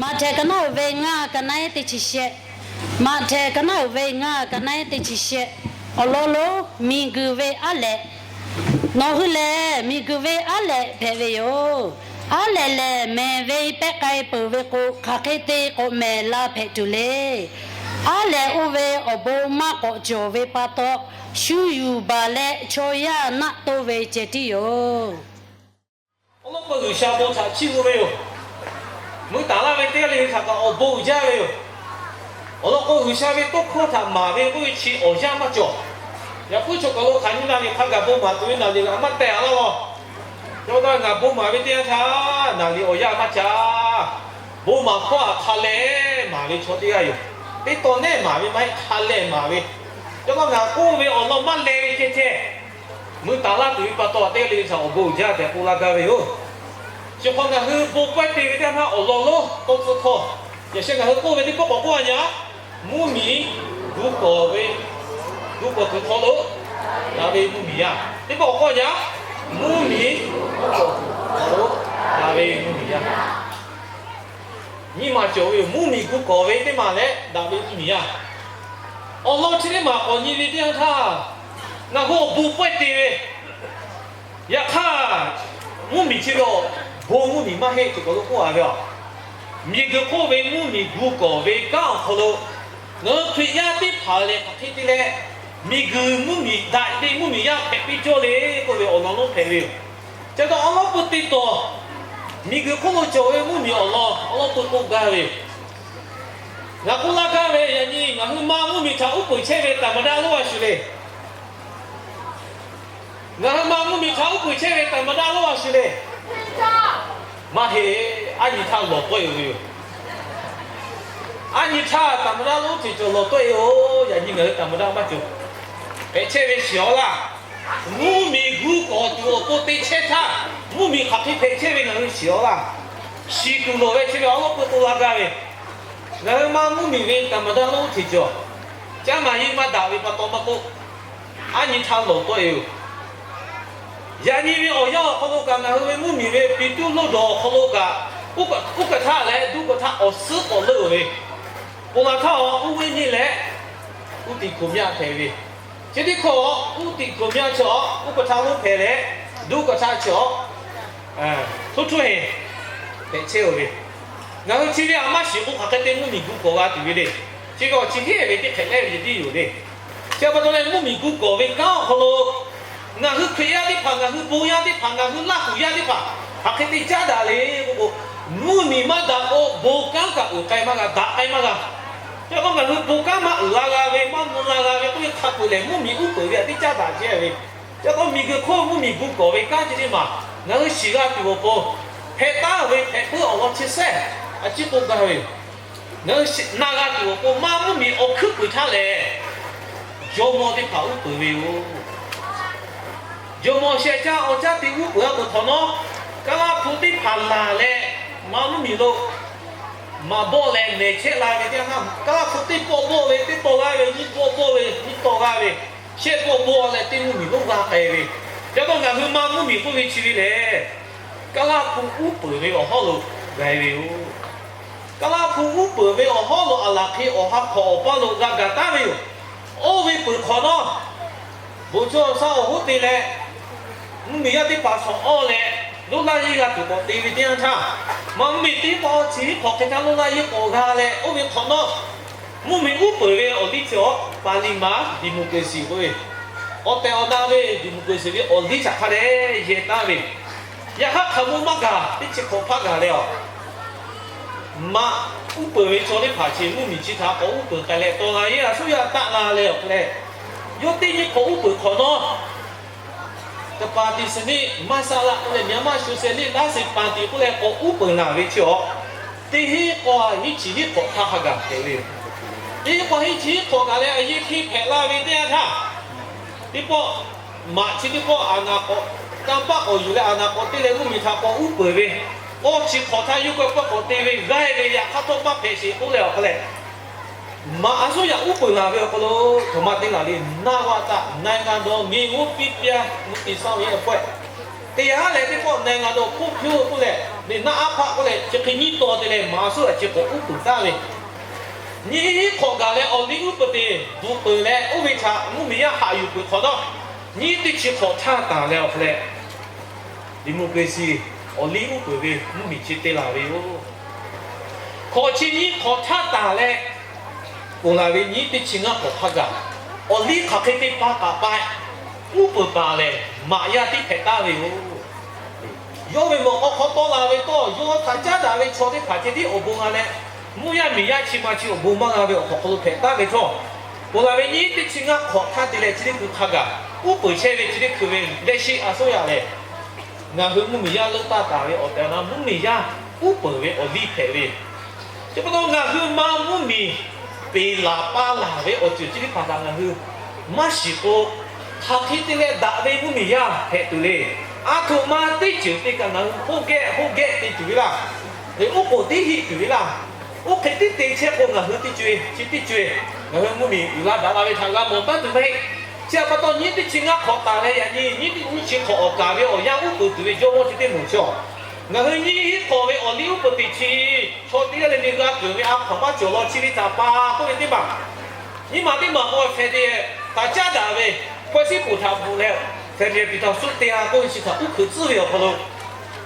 Maꞈhtehˍ ka naˉ uiˍ ve ngaˇ ka naˉ teˇ chi shehˆ. Maꞈhtehˍ ka naˉ uiˍ ve ngaˇ ka naˉ teˇ chi shehˆ. Awˬ lawn lonˉ, miˬguiˬ ve aˉ lehꞈ. Nawˬ hui lehˬ miˬguiˬ ve aˉ lehꞈ hpehꞈ ve yoˬ. Aˉ lehꞈ lehˬ, mehˬ ve pehˇ k'ai peuˬ ve k'o, hk'aˬ hk'e te k'awꞈ mehˬ la hpehꞈ tuˬ le. Aˉ lehꞈ oˇ ve awˬ bon maˇ k'awꞈ cawˬ ve pa taw, shu yuˬ baˬ leh chaw yaˇ naˆ toˇ ve ceh tiˉ yoˬ. Awˬ lawn k'o, G'uiˬsha bon htaꞈ chiˇ mvuh ve yoˬ. Mui taˍ laˇ ve teˇ g'aˇ le le htaꞈ kaꞈ awˬ bon uiˍ jaˇ ve yoˬ. Awˬ lawn k'o, G'uiˬsha ve tawˇ hkawˇ htaꞈ maˍ ve k'oˆ ve chi awˬ yanˇ maˇ cawˬ. Yaꞈ puiˉ chaw kaˬ lo hk'aˬ nyi naˍ liꞈ hk'a gaˬ bon maˍ tuˬ ve naˍ liꞈ g'aꞈ maˇ teh a laˇ law. Yaꞈ hk'aˇ ngaˬ bon maˍ ve teˇ yanˇ htaˇ, naˍ liꞈ awˬ yanˇ maˇ ca. Bon maˍ hkawˇ htaꞈ hk'a lehˬ maˍ ve chaw teˇ g'aˇ yoˬ. Teˇ tawn nehˆ maˍ ve maˇ heˆ, hk'a lehˬ maˍ ve. Yaꞈ hk'aˇ ngaˬ k'oˆ ve awˬ lawn maˇ leh ve ceh ceh, mui taˍ laˇ tuˬ ve pa taw, teˇ g'aˇ le le htaꞈ awˬ bon uiˍ jaˇ tehꞈ k'oˆ laˇ gaˇ ve yoˬ. Chi hk'aw ngaˬ hui bon pawehˇ te ve teˇ yanˇ htaˇ awˬ lawn lonˉ k'oˆ tcuh htawˇ, yaꞈ sheh ngaˬ hui k'oˆ ve teˇ pawˆ k'awꞈ k'oˆ a nya, mvuhˇmiˬ gu kawˍ ve, gu kawˍ tuˬ hk'aw lo daꞈ ve mvuhˇmiˬ yaˇ. Teˇ pawˆ k'awꞈ k'oˆ a nya, mvuhˇmiˬ gu kawˍ tuˬ hk'aw lo daꞈ ve mvuhˇmiˬ yaˇ. Nyi ma cawˬ ve yoˬ. Mvuhˇmiˬ gu kawˍ ve teˇ maˬ leh daꞈ ve mvuhˇmiˬ yaˇ. Awˬ lawn chi teˇ maˬ k'awꞈ nyi ve teˇ yanˇ htaˇ, ngaˬ hui awˬ bon pawehˇ te ve, yaꞈ hk'aˇ, mvuhˇmiˬ chi ve awˬ bon mvuhˇmiˬ maˇ heˆ tuˬ k'awꞈ lo k'oˆ a ve a. Miˬguiˬ hk'oˆ ve mvuhˇmiˬ gu kawˍ ve kanˉ awˬ hk'aw lo, ngaˬ hui Hkriꞈ yaˇ teˇ hpaˍ lehˬ hk'aˬ hk'e te leh, miˬguiˬ mvuhˇmiˬ daꞈ ve mvuhˇmiˬ yaˇ hpehꞈ piˇ cawˇ le k'oˆ ve awˬ lawn lonˉ hpehꞈ ve yoˬ. Chi pa taw awˬ lawn peu te tawˍ, miˬguiˬ hk'oˆ lo cawˬ ve mvuhˇmiˬ awˬ lawn awˬ lawn peu k'oˆ gaˇ ve yoˬ. Ngaˬ k'oˆ laˇ gaˇ ve, yaꞈ nyi ngaˬ hui ma mvuhˇmiˬ htaꞈ uˉ peunˍ chehˇ ve ธรรมดา lonˉ a shuˍ le. Ngaˬ hui ma mvuhˇmiˬ htaꞈ uˉ peunˍ chehˇ ve ธรรมดา lonˉ a shuˍ le. Maˇ heˆ, aˉ nyi htaˇ lawˬ tawˆ e-oˬ ve yoˬ. Aˉ nyi htaˇ ธรรมดา lonˉ teˇ cawˬ lawˬ tawˆ e-oˬ. Yaꞈ nyi ngaˬ hui ธรรมดา maˇ cawˬ. Hpehꞈ chehˇ ve shiˍ awˬ laˇ. Mvuhˇmiˬ gu kawˍ tuˬ awˬ pon te chehˇ htaˇ, mvuhˇmiˬ hk'aˬ hk'e hpehꞈ chehˇ ve ngaˬ hui shiˍ awˬ laˇ. Shiˍ tuˬ lawˬ ve chi ve awˬ lawn peu k'oˆ laˇ gaˇ ve, ngaˬ hui ma mvuhˇmiˬ ve ธรรมดา lonˉ teˇ cawˬ, caˉ maˍ yeˇ maˇ daꞈ ve pa taw maˇ k'oˆ, aˉ nyi htaˇ lawˬ tawˆ e-oˬ. Yaꞈ nyi ve awˬ yanˇ awˬ hk'aw lo kaꞈ ngaˬ hui ve mvuhˇmiˬ ve piˇ tuˉ loˇ dawˬ awˬ hk'aw lo kaꞈ, uˉ hkaˇ htaˇ leh duˇ hkaˇ htaˇ awˬ suhˉ k'awꞈ leuˆ ve, ponˬ laˬ htaˇ awˬ uˉ weˇ nyi leh, uˉ tiꞈ hkoˍ myaˇ hpehꞈ ve, chi teˇ hkawˇ uˉ tiꞈ hkoˍ myaˇ chi awˬ uˉ hkaˇ htaˇ lonˉ hpehꞈ leh, duˇ hkaˇ htaˇ chi awˬ htoˇ htoˇ heˍ hpehꞈ chehˇ-oˬ ve. Ngaˬ hui chi ve a maˇ shiˍ k'o hk'aˬ hk'e te mvuhˇmiˬ gu kawˍ g'a tuˬ ve le. Chi ve awˬ chi heˆ ve teˇ hk'ehꞈ lehˉ ve ceh tiˉ yoˬ le. Chi pa taw leh mvuhˇmiˬ gu kawˍ ve kanˉ awˬ hk'aw lo, ngaˬ hui Hkriꞈ yaˇ teˇ hpaˍ, ngaˬ hui bon yaˇ teˇ hpaˍ, ngaˬ hui Laˇ huˍ yaˇ teˇ hpaˍ hk'aˬ hk'e te caˉ daꞈ le k'oˆ k'o, mvuhˇmiˬ maˇ daꞈ k'o bon kanˉ kaꞈ uiˍ k'ai maˇ g'a, daꞈ k'ai maˇ g'a. Chi pa taw ngaˬ hui bon kanˉ maˇ uiˍ la g'a ve, maˇ mvuh la g'a ve k'oˆ ve hk'a peu-eˬ lehˬ, mvuhˇmiˬ uˉ peunˍ ve htaꞈ teˇ caˉ daꞈ chehˇ ve. Chi pa taw miˬguiˬ hk'oˆ mvuhˇmiˬ gu kawˍ ve kanˉ chi teˇ maˬ ngaˬ hui shiˍ g'a tuˬ awˬ pon, hpehꞈ taˉ ve hpehꞈ puiˉ awˬ lawn chi sehˉ a ciˉ k'oˆ gaˇ ve, ngaˬ hui na g'a tuˬ awˬ pon maˇ mvuhˇmiˬ awˬ hkuiˉ puiˍ htaˇ lehˬ, jawˇmawˇ teˇ hpaˍ uˉ peunˍ ve yoˬ. Jawˇmawˇ sheh caˇ awˬ caˉ te uˉ peunˍ a peuˬ hk'awꞈ nawˉ, Kaˉlaˇ hpu teˇ hpaˍ laˬ leh, maˇ mvuhˇmiˬ lo maꞈ bawˆ leh mehˬ chehˇ la ve teˇ yanˇ htaˇ, Kaˉlaˇ hpu teˇ pawˆ bawˆ ve teˇ tawˆ g'aˇ ve, nyiˇ pawˆ bawˆ ve nyiˇ tawˆ g'aˇ ve, shehˆ pawˆ bawˆ leh teˇ mvuhˇmiˬ lonˉ g'aˇ k'ai ve. Chi pa taw ngaˬ hui maˇ mvuhˇmiˬ k'oˆ ve chi ve lehˬ, Kaˉlaˇ hpu uˉ peunˍ ve awˬ hawˉ lo g'a ve yoˬ. Kaˉlaˇ hpu uˉ peunˍ ve awˬ hawˉ lo aˬ laˬ hk'e awˬ ha hk'awꞈ awˬ paˇ lo g'a gaˬ taˉ ve yoˬ. Oˇ ve peuˬ hk'awꞈ nawˉ, bon cawˇ shaˉ awˬ hoˉ te leh, mvuhˇmiˬ yaˇ teˇ hpaˍ shawˍ awˇ leh, lonˉ laˇ yeˇ g'a tuˬ k'awꞈ te ve teˇ yanˇ htaˇ, maˇ mvuhˇmiˬ teˇ pawˆ chi hiˉ hk'awꞈ hk'e htaˇ lonˉ laˇ yeˇ k'awꞈ g'a leh oˇ ve hk'awꞈ nawˉ, mvuhˇmiˬ uˉ peunˍ ve awˬ liˇ chi awˬ pa liˇ ma democracy k'oˆ ve, awˬ tehˬ awˬ na ve democracy ve awˬ liˇ htaꞈ hk'a dehꞈ yehˬ taˍ ve, yaꞈ hk'aˇ hk'aˬ mvuh maˇ gaˬ teˇ chi hk'awꞈ hpaˇ gaˬ leh awˬ maꞈ uˉ peunˍ ve chaw teˇ hpaˍ chi mvuhˇmiˬ chi htaꞈ k'awꞈ uˉ peunˍ k'ai leh tawˍ la yeˇ a suˉ yaˇ taˆ la leh awˬ hk'e leh, yawˇ teˇ nyi k'awꞈ uˉ peunˍ hk'awꞈ nawˉ, တပါတီစနစ် မဆလ k'oˆ leh မြန်မာ့ဆိုရှယ်လစ် လမ်းစဉ်ပါတီ k'oˆ leh k'awꞈ uˉ peunˍ laˬ ve chi awˬ, teˇ hinˉ k'awˇ hiˉ chi hiˉ hk'awꞈ htaˇ hk'a gaˬ hpehꞈ ve yoˬ. Teˇ hinˉ k'awˇ hiˉ chi hiˉ hk'awꞈ gaˬ leh a yeˇ hk'e hpehꞈ la ve teˇ yanˇ htaˇ, teˇ pawˆ maꞈ chi teˇ pawˆ aˬ naˍ k'awꞈ, kanˇ paˆ k'awꞈ yuˬ leh aˬ naˍ k'awꞈ te leh mvuhˇmiˬ htaꞈ k'awꞈ uˉ peunˍ ve, k'awˇ chi hk'awꞈ htaˇ yawˇ kawehˇ pawˆ k'awꞈ te ve g'aˇ ve yaꞈ hk'aˇ htawˇ maˇ hpehꞈ sheˍ k'oˆ leh awˬ hk'e leh, maꞈ a suˉ yaꞈ uˉ peunˍ laˬ ve awˬ hk'aw lo, htoꞈ ma te laˬ le, နဝတ နိုင်ငံတော်ငြိမ်ဝှက်ပျက်မှုတည်ဆောက်ရေးအဖွဲ့ Te haˉ leh teˇ pawˆ na e ngaˬ dawˬ hpoˆ hpuˇ k'oˆ leh, neˇ naˆ aˉ hpaˆ k'oˆ leh, chi hk'e nyiˇ taw te leh maˍ suhˉ a chi k'awꞈ uˉ peunˍ taˍ ve, nyiˇ hinˉ hk'awꞈ gaˬ leh awˬ liˇ uˉ peunˍ te bvuhꞈ peuˬ leh, oˇ ve htaꞈ mvuhˇmiˬ yaˇ haꞈ yuˬ peuˬ hk'awꞈ nawˉ, nyiˇ teˇ chi hk'awꞈ htaˇ taˍ leh awˬ hk'aw leh, democracy, awˬ liˇ uˉ peunˍ ve mvuhˇmiˬ chi te laˬ ve yoˬ. Hkawꞈ chi nyiˇ hk'awꞈ htaˇ taˍ leh, ponˬ laˬ ve nyiˇ teˇ chi ngaˇ hk'awꞈ hk'a gaˬ, awˬ liˇ hk'aˬ hk'e te pa kaꞈ pa, uˉ peunˍ paˍ lehˬ maꞈ yaˇ tiˉ hpehꞈ taˍ ve yoˬ. Yawˇ ve mawꞈ k'aw hk'aw tawˆ la ve tawˇ, yawˇ htaꞈ caˉ daꞈ ve chaw teˇ hpaˍ ceh tiˉ awˬ bon g'a leh, mvuhˇ yaˇ miˬ yaˇ chi ma chi awˬ bon maˇ g'a ve awˬ hk'aw hk'aw lo hpehꞈ taˍ ve htawˇ, ponˬ laˬ ve nyiˇ teˇ chi ngaˇ hk'awꞈ htaˇ te leh chi teˇ hkui hk'a gaˬ, uˉ peunˍ chehˇ ve chi teˇ hkui ve လက်ရှိ a suˉ yaꞈ lehˬ, ngaˬ hui mvuhˇmiˬ yaˇ leuˆ taˇ taˍ ve awˬ tehˬ awˬ na mvuhˇmiˬ yaˇ uˉ peunˍ ve awˬ liˇ hpehꞈ ve, chi pa taw ngaˬ hui ma mvuhˇmiˬ peˬ laˬ pa laˬ ve awˬ ceuˬ chi teˇ hpaˍ htaꞈ ngaˬ hui maˇ shiˍ k'o, hk'aˬ hk'e te leh daꞈ ve mvuhˇmiˬ yaˇ hpehꞈ tuˬ le. A htoꞈ ma teˇ ceuˬ te kaꞈ ngaˬ hui hoˆ gehˆ hoˆ gehˆ te tuˬ ve laˇ. Oˉ k'oˍ tiˉ hiˆ tuˬ ve laˇ. Oˇ hk'e tiˉ te chehˇ k'o ngaˬ hui teˇ co-e chi teˇ co-e, ngaˬ hui mvuhˇmiˬ uiˍ la daꞈ la ve htaꞈ g'a mawˬ taˉ tuˬ maˇ heˆ. Chi htaꞈ pa taw nyiˇ teˇ chi ngaˇ hk'awꞈ taˍ leh yaꞈ nyi nyiˇ teˇ nyiˇ chi hk'awꞈ awˬ kaˍ ve awˬ yanˇ uˉ peunˍ tuˬ ve jawˇmawˇ chi teˇ moˍ chi awˬ, ngaˬ hui nyiˇ hinˉ hk'awꞈ ve awˬ liˇ uˉ peunˍ teꞈ chi, chaw teˇ g'aˇ le le g'a keunˍ ve a hkaw maˇ cawˬ law chi ve htaꞈ pa k'oˆ ve teˇ maˬ, nyiˇ maˬ teˇ maˬ k'o federal htaꞈ caˉ daꞈ ve, hkawehˇ siˉ poˬ htaꞈ bvuhꞈ leh federal piˬ htaꞈ suhˉ te-a k'oˆ ve chi htaꞈ uˉ hkeuꞈ tcuhˉ ve awˬ hk'aw lo,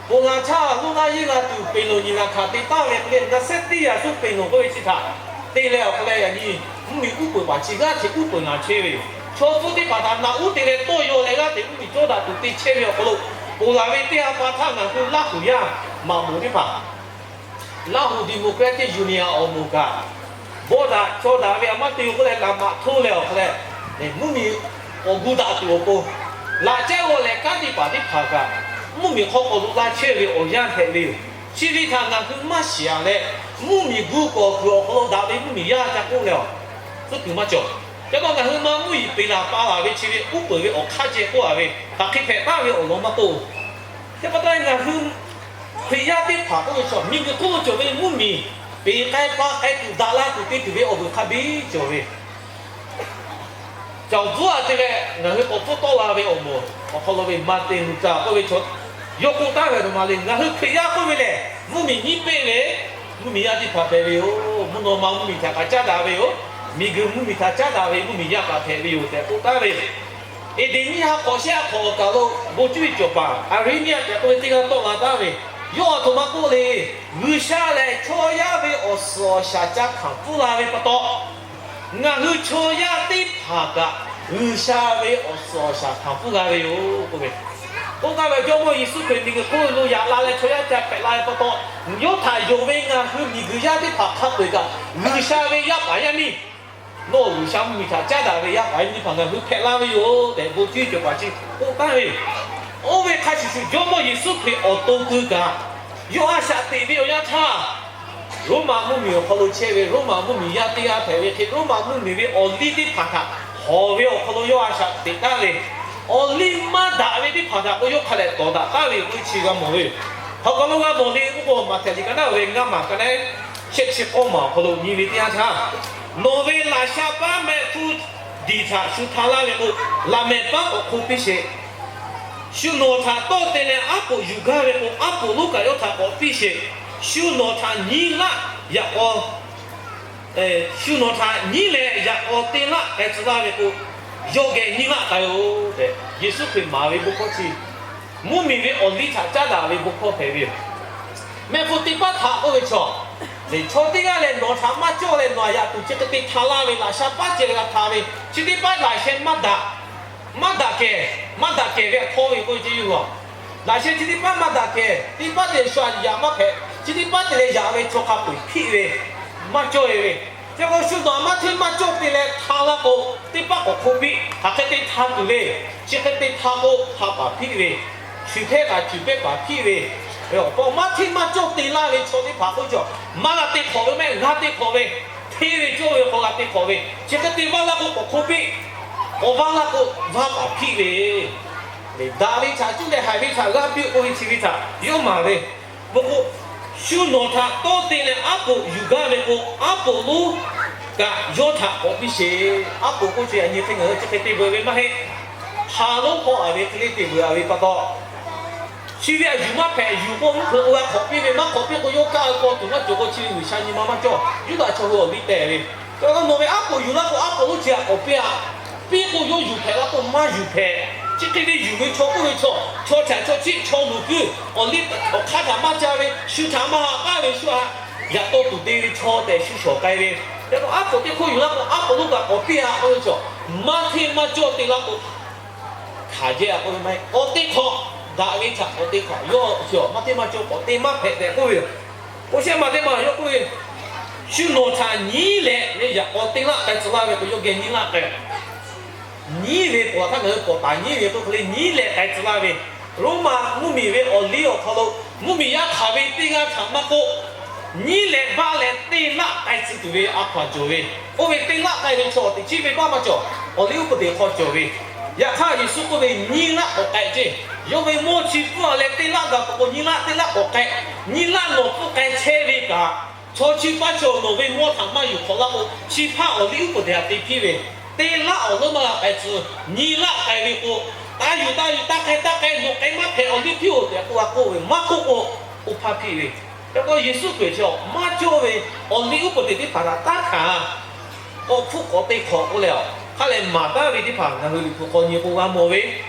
ponˬ laˬ htaˇ lonˉ laˇ yeˇ g'a tuˬ peˬ loˬ nyi laˬ htaꞈ te taˍ ve hk'e le, na sehˉ teˇ yaꞈ suhˉ peˬ loˬ k'oˆ ve chi htaꞈ te leh awˬ hk'aw leh yaꞈ nyi mvuhˇmiˬ uˉ peunˍ paˍ chi g'aˇ hteꞈ uˉ peunˍ naˍ chehˇ ve yoˬ. Chaw hpfuhˇ teˇ hpaˍ htaꞈ naꞈ uˉ te leh tawˇ yaw leh g'aˇ hteꞈ mvuhˇmiˬ cawˇ daꞈ tuˬ te chehˇ ve awˬ hk'aw lo, ponˬ laˬ ve teˇ ha pa htaˇ ngaˬ hui Laˇ huˍ yaˇ maꞈ moˍ teˇ hpaˍ, Laˇ huˍ democratic union awˬ moˍ kaꞈ, bawˆ daꞈ chaw daꞈ ve a maˇ te-o k'oˆ leh laꞈ maꞈ htoˇ leh awˬ hk'aw leh, mvuhˇmiˬ awˬ gu daꞈ tuˬ awˬ pon, laꞈ caˉ g'aw lehˬ kanˉ teˇ hpaˍ teˇ hpaˍ kaꞈ, mvuhˇmiˬ hk'aw k'awꞈ loꞈ la chehˇ ve awˬ yanˇ hpehꞈ ve yoˬ. Chi ve htaꞈ ngaˬ hui maˇ shiˍ-a leh, mvuhˇmiˬ gu k'awꞈ kuiˬ awˬ hk'aw lo daꞈ ve mvuhˇmiˬ yaˇ ca k'oˆ leh awˬ, tcuhˉ kuiˬ maˇ cawˬ. Ca taw ngaˬ hui ma mvuhˇmiˬ peˬ laˬ pa laˬ ve chi ve uˉ peunˍ ve awˬ hk'aˇ ceh k'oˆ-a ve, hk'aˬ hk'e hpehꞈ taˍ ve awˬ lawn maˇ k'oˆ. Chi pa taw ngaˬ hui Hkriꞈ yaˇ teˇ hpaˍ k'oˆ ve chaw, miˬguiˬ hk'oˆ lo cawˬ ve mvuhˇmiˬ peˬ k'ai pa k'ai tuˬ daꞈ la tuˬ te tuˬ ve awˬ vuiˬ hk'a biˇ cawˬ ve, caˬ bvuhˇ-a te leh ngaˬ hui k'awꞈ hpfuhˇ tawˆ la ve awˬ moˍ awˬ hk'aw lo ve Martin Luther k'oˆ ve chaw, yawˇ k'oˆ taˍ ve a htoꞈ ma le, ngaˬ hui Hkriꞈ yaˇ k'oˆ ve lehˬ, mvuhˇmiˬ nyiˇ peˆ ve mvuhˇmiˬ yaˇ teˇ hpaˍ hpehꞈ ve yoˬ. Mvuhˇ naw ma mvuhˇmiˬ htaꞈ kaꞈ caˉ daꞈ ve yoˬ. Miˬguiˬ mvuhˇmiˬ htaꞈ caˉ daꞈ ve mvuhˇmiˬ yaˇ kaꞈ hpehꞈ ve yoˬ tehꞈ k'oˆ taˍ ve. Eˍdenˍ nyiˇ ha hk'awꞈ shehˆ ha hk'awꞈ awˬ kaˬ lo bon cuˇ ve cawˬ paˍ Irenaeus tehꞈ k'oˆ ve teˇ g'aˇ tawˆ la taˍ ve, yawˇ a htoꞈ ma k'oˆ le, G'uiˬsha lehˬ chaw yaˇ ve awˬ suhˍ awˬ shaˍ ca hkanˍ pfuhˇ la ve pa taw, ngaˬ hui chaw yaˇ teˇ hpaˍ kaꞈ G'uiˬsha ve awˬ suhˍ awˬ shaˍ hkanˍ pfuhˇ g'a ve yoˬ k'oˆ ve, k'oˆ taˍ ve Jawˇmawˇ Yeˍsuˆ Hkriꞈ miˬguiˬ hk'oˆ lo yaꞈ la leh chaw yaˇ ca hpehꞈ la ve pa taw, yawˇ htaꞈ yonˍ ve ngaˬ hui miˬguiˬ yaˇ teˇ hpaˍ hk'a peu-eˬ kaꞈ G'uiˬsha ve yaˇ paˍ yaˇ miˇ, nawˬ G'uiˬsha mvuhˇmiˬ htaꞈ caˉ daꞈ ve yaˇ paˍ yaˇ miˇ teˇ hpaˍ ngaˬ hui hpehꞈ la ve yoˬ tehꞈ bon cuˇ cawˬ paˍ chi k'oˆ taˍ ve. Oˇ ve hk'a shuˍ shuˍ Jawˇmawˇ Yeˍsuˆ Hkriꞈ awˬ to keu kaꞈ, yawˇ a shaꞈ teꞈ ve awˬ yanˇ htaˇ, Roˉmaꞈ mvuhˇmiˬ awˬ hk'aw lo chehˇ ve Roˉmaꞈ mvuhˇmiˬ yaˇ teˇ g'aˇ hpehꞈ ve hk'e, Roˉmaꞈ mvuhˇmiˬ ve awˬ liˇ teˇ hpaˍ htaꞈ hawˍ ve awˬ hk'aw lo yawˇ a shaꞈ teꞈ taˍ ve. Awˬ liˇ maˇ daꞈ ve teˇ hpaˍ htaꞈ k'o yawˇ hk'a dehꞈ tawˍ daꞈ taˍ ve k'oˆ ve chi g'a mawˬ ve yoˬ. Hk'aˬ hk'aw lo g'a mawˬ le k'oˆ k'o, Maꞈhtehˍ liꞈ ka naˉ ve ngaˇ maˬ ka naˉ shehˆ chi k'awˇ maˬ awˬ hk'aw lo nyi ve teˇ yanˇ htaˇ, nawˬ ve laꞈ sha paˉ mehˆ hpfuhˇ diˬ htaꞈ shu hta laˇ ve k'o, laꞈ mehˍ paˉ k'awꞈ hk'oˆ piˇ sheˍ. Shu nawˬ htaꞈ tawˇ te leh aˉ poꞈ yuˬ gaˇ ve k'o, aˉ poꞈ lonˉ kaꞈ yawˇ htaꞈ k'awꞈ piˇ sheˍ. Shu nawˬ htaꞈ nyiˉ laˆ yaꞈ k'aw, shu nawˬ htaꞈ nyiˉ leh yaꞈ k'aw teˇ laˆ k'ai tcuh laˇ ve k'o, yawˇ geh nyiˉ laˆ k'ai-oˬ tehꞈ Yeˍsuˆ Hkriꞈ maˍ ve bon hkawˇ chi, mvuhˇmiˬ ve awˬ liˇ htaꞈ caˉ daꞈ ve bon hkawˇ hpehꞈ ve yoˬ. Mehˆ hpfuhˇ teˇ paˉ htaꞈ k'oˆ ve chaw, chaw teˇ g'aˇ lehˬ nawˬ htaꞈ maˇ cawˇ leh nawˬ htaꞈ yaꞈ tuˬ chi hk'e te hta laˇ ve laꞈ sha paˉ ceh g'a hta ve, chi teˇ paˉ laꞈ sheh maˇ daꞈ, maˇ daꞈ kehˬ, maˇ daꞈ kehˬ ve htaw ve k'oˆ ve ce yoˬ. Laꞈ sheh chi teˇ paˉ maˇ daꞈ kehˬ, teˇ paˉ te leh shu yaꞈ maˇ hpehꞈ, chi teˇ paˉ te leh yaꞈ ve chaw hk'a peu-eˬ hpiˆ ve, maˇ cawˇ-e ve. Chi k'o shu nawˬ maˇ hteˇ maˇ cawˇ te leh hta laˇ k'o, teˇ paˉ k'awꞈ hk'oˆ piˇ, hk'aˬ hk'e te hta tuˬ le. Chi hk'e te hta k'o, hk'a paˍ hpiˆ ve, shu hteˇ kaꞈ cuˬ pehˇ paˍ hpiˆ ve, awˬ pa maˇ hteˇ maˇ cawˇ te laˇ ve chaw teˇ hpaˍ k'oˆ ve chaw, maˇ g'a te hk'awꞈ ve mehˆ g'a te hk'awꞈ ve, hteˇ ve cawˇ ve k'awꞈ g'a te hk'awꞈ ve, chi hk'e te vaˇ laˇ k'o k'awꞈ hk'oˆ piˇ, k'awꞈ vaˇ laˇ k'o vaˇ paˍ hpiˆ ve, daꞈ ve htaꞈ cuˇ leh haiˬ ve htaꞈ g'aˇ piˇ k'oˆ ve chi ve htaꞈ yawˇ maˍ ve. Bon k'o, shu nawˬ htaꞈ tawˇ te leh aˉ poꞈ yuˬ gaˇ ve k'o, aˉ poꞈ lonˉ kaꞈ yawˇ htaꞈ k'awꞈ piˇ sheˍ. Aˉ poꞈ k'oˆ chi a nyi hk'e ngaˬ hui chi hk'e te veuꞈ ve maˇ heˆ. Haˍ lonˉ hk'aw a ve hk'e le te veuꞈ a ve pa taw, Chi ve a yuˬ maˇ hpehꞈ, yuˬ k'o mvuhˇ hpeuꞈ k'o g'a hk'awꞈ piˇ ve, maˇ hk'awꞈ piˇ k'o yawˇ kaˇ ve paw tuˬ maˇ cawˬ k'o chi ve G'uiˬsha nyi ma maˇ cawˇ. Yuˇdaꞈ chaw hui awˬ liˇ tehˬ ve. Chi k'o nawˬ ve aˉ poꞈ yuˬ laˇ k'o aˉ poꞈ lonˉ chi htaꞈ k'awꞈ piˇ-a. Piˇ k'o yawˇ yuˬ hpehꞈ la k'o maˇ yuˬ hpehꞈ. Chi hk'e ve yuˬ ve chaw k'oˆ ve chaw, chaw chaꞈ chaw chiˆ chaw luˬ kuiˬ awˬ liˇ awˬ hk'aˇ htaꞈ maˇ ca ve, shu htaꞈ maˇ haꞈ k'aˉ ve shu htaꞈ yaꞈ taw tuˬ te ve chaw tehꞈ shu shawˍ k'ai ve. Yaꞈ hk'aˇ aˉ poꞈ teˇ hk'oˆ yuˬ laˇ k'o aˉ poꞈ lonˉ kaꞈ k'awꞈ piˇ-a k'oˆ ve chaw, maˇ hteˇ maˇ cawˇ te laˇ k'o hkanˍ jehˇ-a k'oˆ ve maˇ heˆ. K'awꞈ te hk'awꞈ, daꞈ ve htaꞈ k'awꞈ te hk'awꞈ, yawˇ chi maˇ hteˇ maˇ cawˇ k'awꞈ te maˇ hpehꞈ tehꞈ k'oˆ ve yoˬ. K'o shehˆ maˬ teˇ maˬ yawˇ k'oˆ ve, shu nawˬ htaꞈ nyiˉ leh ve yaꞈ k'aw te laˆ k'ai tcuh laˇ ve k'o yawˇ geh nyiˉ laˆ k'ai. Nyiˉ ve k'awꞈ htaˇ ngaˬ hui k'awꞈ taˍ nyiˉ ve k'oˆ hk'e le nyiˉ leh k'ai tcuh laˇ ve, Roˉmaꞈ mvuhˇmiˬ ve awˬ liˇ awˬ hk'aw lo mvuhˇmiˬ yaˇ hk'aˬ ve teˇ g'aˇ htaꞈ maˇ k'oˆ, nyiˉ leh baˆ leh teˇ laˆ k'ai tcuh tuˬ ve a hkaw-anˬ cawˬ ve. Oˇ ve teˇ laˆ k'ai ve chaw teꞈ chiˉ ve baˆ maˇ cawˬ, awˬ liˇ uˉ peunˍ teꞈ hk'aw cawˬ ve. Yaꞈ hk'aˇ Yeˍsuˆ k'oˆ ve, nyiˉ laˆ k'awꞈ k'ai ceˇ. Yawˇ ve mawˇ chi pfuhˇ-a leh teˇ laˆ gaˬ k'awꞈ k'o nyiˉ laˆ, teˇ laˆ k'awꞈ k'ai, nyiˉ laˆ nawˬ pfuhˇ k'ai chehˇ ve kaꞈ, chaw chi paˇ chaw nawˬ ve mawˇ htaꞈ maˇ yuˬ hk'awꞈ laˇ k'o, chi hpaˇ awˬ liˇ uˉ peunˍ teꞈ htaꞈ te piˇ ve, teˇ laˆ awˬ leuˉ maˇ g'a k'ai tcuh, nyiˉ laˆ k'ai ve k'o, taˇ yuˬ taˇ yuˬ, taˇ k'ai taˇ k'ai, nawˬ k'ai maˇ hpehꞈ, awˬ liˇ piˇ-oˬ tehꞈ k'oˆ g'a k'oˆ ve, maˇ k'oˆ k'o, oˇ hpaˇ hpiˇ ve. Hk'e k'o Yeˍsuˆ Hkriꞈ chi maˇ cawˇ ve awˬ liˇ uˉ peunˍ teꞈ teˇ hpaˍ htaꞈ taˇ hkanˍ. K'awꞈ hpfuhˆ k'awꞈ te hk'awꞈ k'oˆ leh, hk'a lehˬ maˍ taˍ ve teˇ hpaˍ ngaˬ hui Liꞈ hpu hk'aw nyi k'o g'a mawˬ ve,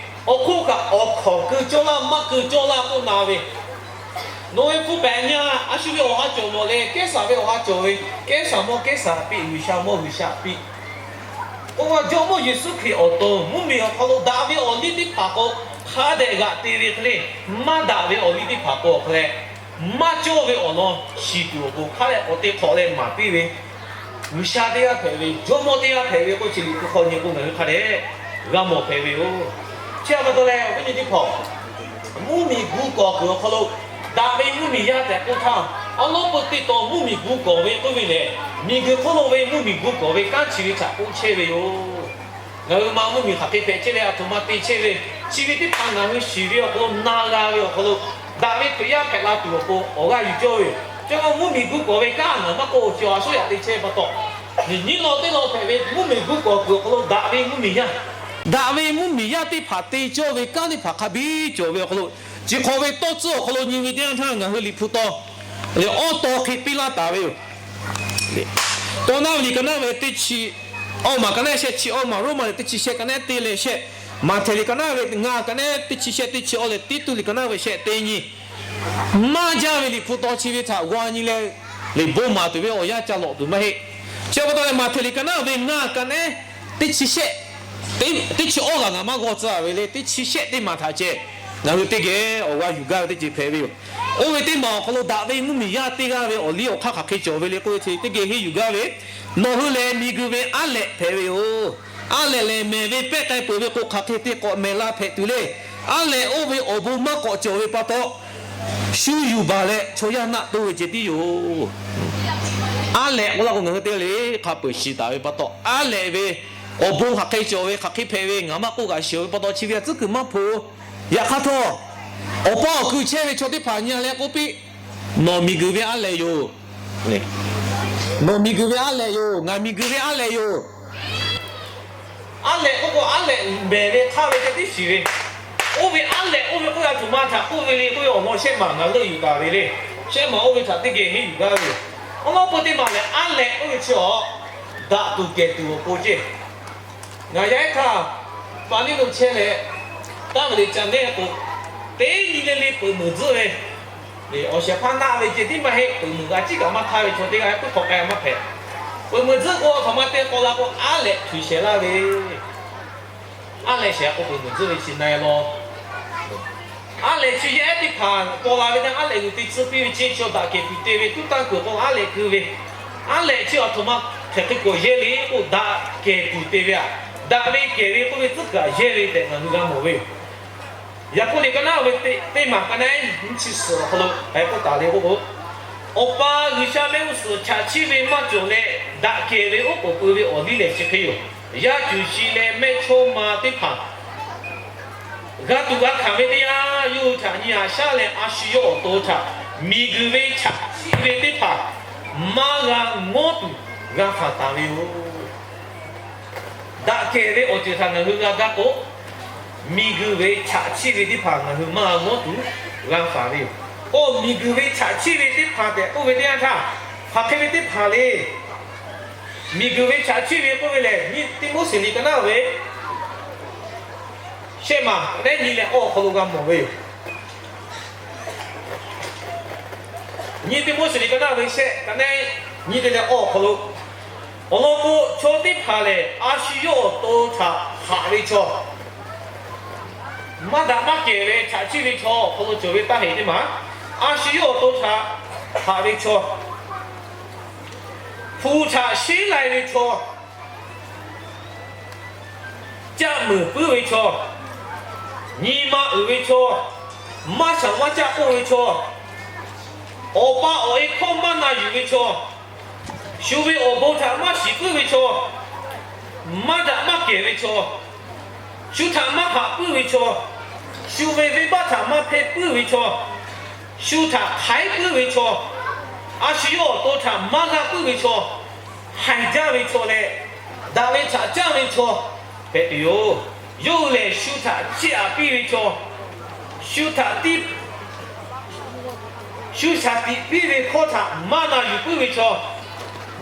awˬ hk'oˆ kaꞈ awˬ hkawnˍ keu cawˇ laˇ maˇ keu cawˇ laˇ k'oˆ na ve, nawˬ ve hpu pehˍ nyi-a, a shu ve awˬ ha cawˬ mawˬ leh Kehˉsaˍ ve awˬ ha cawˬ ve, Kehˉsaˍ mawˇ Kehˉsaˍ piˇ, G'uiˬsha mawˇ G'uiˬsha piˇ. Oˇ ve Jawˇmawˇ Yeˍsuˆ Hkriꞈ awˬ to mvuhˇmiˬ awˬ hk'aw lo daꞈ ve awˬ liˇ teˇ hpaˍ k'o, hk'a dehꞈ g'aꞈ te ve hk'e le, maˇ daꞈ ve awˬ liˇ teˇ hpaˍ k'o awˬ hk'aw leh, maˇ cawˇ ve awˬ lawn shiˍ tuˬ awˬ pon hk'a dehꞈ k'awꞈ te hk'awꞈ leh maˍ piˇ ve, G'uiˬsha teˇ g'aˇ hpehꞈ ve, Jawˇmawˇ teˇ g'aˇ hpehꞈ ve k'oˆ chi Liꞈ hpu hk'aw nyi k'o ngaˬ hui hk'a dehꞈ g'a mawˬ hpehꞈ ve yoˬ. Chi htaꞈ pa taw leh awˬ viˉ nyi teˇ hpaˍ, mvuhˇmiˬ gu kawˍ kuiˬ awˬ hk'aw lo daꞈ ve mvuhˇmiˬ yaˇ tehꞈ k'oˆ htaˇ, awˉ lawˉ peu te taw mvuhˇmiˬ gu kawˍ ve k'oˆ ve lehˬ, miˬguiˬ hk'oˆ lo ve mvuhˇmiˬ gu kawˍ ve kanˉ chi ve htaꞈ k'oˆ chehˇ ve yoˬ. Ngaˬ hui ma mvuhˇmiˬ hk'aˬ hk'e hpehꞈ chehˇ leh aˬ htoꞈ ma te chehˇ ve, chi ve teˇ hpaˍ ngaˬ hui shiˍ ve awˬ hk'aw lo na g'a ve awˬ hk'aw lo, daꞈ ve Hkriꞈ yaˇ hpehꞈ la tuˬ awˬ pon awˬ g'aˇ yuˬ cawˇ ve yoˬ. Chi k'o mvuhˇmiˬ gu kawˍ ve kanˉ ngaˬ maˇ k'oˆ, chi awˬ a shuˉ yaꞈ te chehˇ ve pa taw, nyiˇ nyi law teˇ law hpehꞈ ve mvuhˇmiˬ gu kawˍ kuiˬ awˬ hk'aw lo daꞈ ve mvuhˇmiˬ yaˇ, daꞈ ve mvuhˇmiˬ yaˇ teˇ hpaˍ te cawˇ ve kanˉ teˇ hpaˍ hk'a biˇ cawˬ ve awˬ hk'aw lo, chi hk'awꞈ ve tawˇ tcuhˉ awˬ hk'aw lo nyi ve teˇ yanˇ htaˇ ngaˬ hui Liꞈ hpu taw leh awˉ taw hk'e piˇ laˇ taˍ ve yoˬ. Tawˇ naˉ ve liꞈ ka naˉ ve teˇ chi awˇ maˬ, ka naˉ shehˆ chi awˇ maˬ, Roˉmaꞈ liꞈ teˇ chi shehˆ ka naˉ teˇ leh shehˆ, Maꞈhtehˍ liꞈ ka naˉ ve ngaˇ ka naˉ teˇ chi shehˆ teˇ chi awˇ leh Tiˇtuˆ liꞈ ka naˉ ve shehˆ teˇ nyi, maˇ jaˇ ve Liꞈ hpu taw chi ve htaꞈ g'aw nyi leh, liꞈ bon maˍ tuˬ ve awˬ yanˇ ca lawꞈ tuˬ maˇ heˆ. Chi pa taw leh Maꞈhtehˍ liꞈ ka naˉ ve ngaˇ ka naˉ teˇ chi shehˆ, teˇ chi shehˆ teˇ chi awˇ g'aꞈ ngaˬ maˇ g'aw tcuh ve le, teˇ chi shehˆ teˇ maˬ htaꞈ ceh ngaˬ hui teˇ geh awˬ g'aˇ yuˬ gaˇ ve teˇ ceuˬ hpehꞈ ve yoˬ. Oˇ ve teˇ maˬ awˬ hk'aw lo daꞈ ve mvuhˇmiˬ yaˇ teˇ g'aˇ ve awˬ liˇ awˬ hk'aˇ hk'aˬ hk'e cawˬ ve le k'oˆ ve hk'e teˇ geh henˇ yuˬ gaˇ ve, nawˬ hui lehˬ miˬguiˬ ve aˉ lehꞈ hpehꞈ ve yoˬ. Aˉ lehꞈ lehˬ mehˬ ve pehˇ k'ai peuˬ ve k'o hk'aˬ hk'e te k'awꞈ mehˬ la hpehꞈ tuˬ le. Aˉ lehꞈ oˇ ve awˬ bon maˇ k'awꞈ cawˬ ve pa taw, shu yuˬ baˬ leh chaw yaˇ naˆ toˇ ve ceh tiˉ yoˬ. Aˉ lehꞈ k'oˆ laˇ k'o ngaˬ hui teˇ g'aˇ le hk'a peuˬ shiˍ taˍ ve pa taw, aˉ lehꞈ ve awˬ bon hk'aˬ hk'e cawˬ ve, hk'aˬ hk'e hpehꞈ ve ngaˬ maˇ k'oˆ g'aꞈ shiˍ ve pa taw chi ve a tcuhˉ kuiˬ maˇ hpoꞈ. Yaꞈ hk'aˇ htawˇ, awˬ pa awˬ kui chehˇ ve chaw teˇ hpaˍ nyi leh k'oˆ piˇ, nawˬ miˬguiˬ ve aˉ lehꞈ yoˬ. Nawˬ miˬguiˬ ve aˉ lehꞈ yoˬ. Ngaˬ miˬguiˬ ve aˉ lehꞈ yoˬ. Aˉ lehꞈ k'oˆ k'o aˉ lehꞈ mehˬ ve hk'aˇ ve ceh tiˉ shiˍ ve, oˇ ve aˉ lehꞈ oˇ ve k'oˆ g'a tuˬ ma htaꞈ k'oˆ ve le k'oˆ ve awˬ lawn shehˆ maˬ ngaˬ leuˆ yuˬ taˍ ve le. Shehˆ maˬ oˇ ve htaꞈ teˇ geh henˇ yuˬ gaˇ ve yoˬ. Awˉ lawˉ peu teˇ maˬ lehˬ aˉ lehꞈ oˇ ve chi awˬ daꞈ tuˬ kehˬ tuˬ awˬ pon ceˇ. Ngaˬ yaˇ ehˉ htaˇ, pa niˉ lo chehˇ leh, taˇ ve le ca nehˇ k'o, teˇ nyi le le peuˬ muiˬ tzuhˆ ve, awˬ shehˍ hpaˇ naˆ ve ceh tiˉ maˇ heˆ, peuˬ muiˬ g'a ciˉ kaꞈ maˇ hk'aˇ ve chaw teˇ g'aˇ puiˉ hk'awꞈ k'ai maˇ hpehꞈ. Peuˬ muiˬ tzuhˆ k'o, a htoꞈ ma te k'aw la k'o, aˉ lehꞈ htuiˬ shehˍ laˇ ve, aˉ lehꞈ shehˍ k'o peuˬ muiˬ tzuhˆ ve chi na-e law. Aˉ lehꞈ chi yaˇ ehˉ teˇ hpaˍ paw la ve naˇ, aˉ lehꞈ g'uiˬ te tcuh piˇ ve ceˇ, chaw daꞈ kehˬ tuˬ te ve tuˉ tanˇ kuiˬ k'o aˉ lehꞈ keu ve, aˉ lehꞈ chi a htoꞈ ma hk'e hk'e k'awꞈ yehˇ le k'o, daꞈ kehˬ tuˬ te ve aꞈ, daꞈ ve kehˬ ve k'oˆ ve tcuhˉ kuiˬ aꞈ yehˇ ve tehꞈ ngaˬ hui g'a mawˬ ve yoˬ. Yaˍkoˆ liꞈ ka naˉ ve teˇ maˬ ka naˉ nyiˇ chi suhˍ awˬ hk'aw lo hk'aˬ hk'e k'oˆ taˍ le k'oˆ k'o, Awˬ pa G'uiˬsha mehˆ g'uˇ suhˍ chaꞈ chiˇ ve maˇ cawˬ leh, daꞈ kehˬ ve oˉ k'oˍ pui ve awˬ liˇ lehˬ chi hk'e yoˬ. Yaˇ cuˬ shi leh mehˇ chawˇ ma teˇ hpaˍ g'a tuꞈ g'a hkanˍ ve teˇ yanˇ, yawˇ hui htaꞈ nyi haꞈ shaˉ leh, a shu yawˇ awˬ to htaꞈ miˬguiˬ ve chaꞈ chiˇ ve teˇ hpaˍ maˇ g'a ngawˉ tuˬ g'a hkanˍ taˍ ve yoˬ. Daꞈ kehˬ ve awˬ ceuˬ htaꞈ ngaˬ hui g'a gaˇ k'o, miˬguiˬ ve chaꞈ chiˇ ve teˇ hpaˍ ngaˬ hui maˇ g'a ngawˉ tuˬ g'a faˍ ve yoˬ. K'o, miˬguiˬ ve chaꞈ chiˇ ve teˇ hpaˍ tehꞈ k'oˆ ve teˇ yanˇ htaˇ, hk'aˬ hk'e ve teˇ hpaˍ le. Miˬguiˬ ve chaꞈ chiˇ ve k'oˆ ve lehˬ, nyiˇ Tiˆmoˉseˍ liꞈ ka naˉ ve shehˆ maˬ ka nehˉ nyi leh awˬ hk'aw lo g'a mawˬ ve yoˬ. Nyiˇ Tiˆmoˉseˍ liꞈ ka naˉ ve shehˆ ka nehˉ nyi te leh awˬ hk'aw lo, awˬ lawn k'o, chaw teˇ hpaˍ lehˬ, a shu yawˇ awˬ to htaꞈ haꞈ ve chaw, maˇ daꞈ maˇ kehˬ ve chaꞈ chiˇ ve chaw awˬ hk'aw lo cawˬ ve taˇ heꞈ teˇ maˬ, a shu yawˇ awˬ to htaꞈ haꞈ ve chaw, hpu htaꞈ sheˉ lai ve chaw, caˆ muiˍ puiˉ ve chaw, nyi ma uiˍ ve chaw, maˇ shaˍ maˇ caˆ k'oˆ ve chaw, awˬ pa awˬ e hkawˇ maˇ na yuˬ ve chaw, shu ve awˬ bon htaꞈ maˇ shiˍ puiˉ ve chaw, maˇ daꞈ maˇ kehˬ ve chaw, shu htaꞈ maˇ haꞈ puiˉ ve chaw, shu ve venˇbaˆ htaꞈ maˇ hpehˇ puiˉ ve chaw, shu htaꞈ hk'aiˉ puiˉ ve chaw, a shu yawˇ awˬ to htaꞈ maˇ g'a puiˉ ve chaw, haiˬ jaˇ ve chaw leh, daꞈ ve htaꞈ caˇ ve chaw hpehꞈ tuˬ yoˬ. Yawˇ hui lehˬ, shu htaꞈ chiˇ aꞈ piˇ ve chaw, shu htaꞈ tiˇ shu shaˍ tiꞈ piˇ ve hkawˇ htaꞈ maˇ na yuˬ puiˉ ve chaw,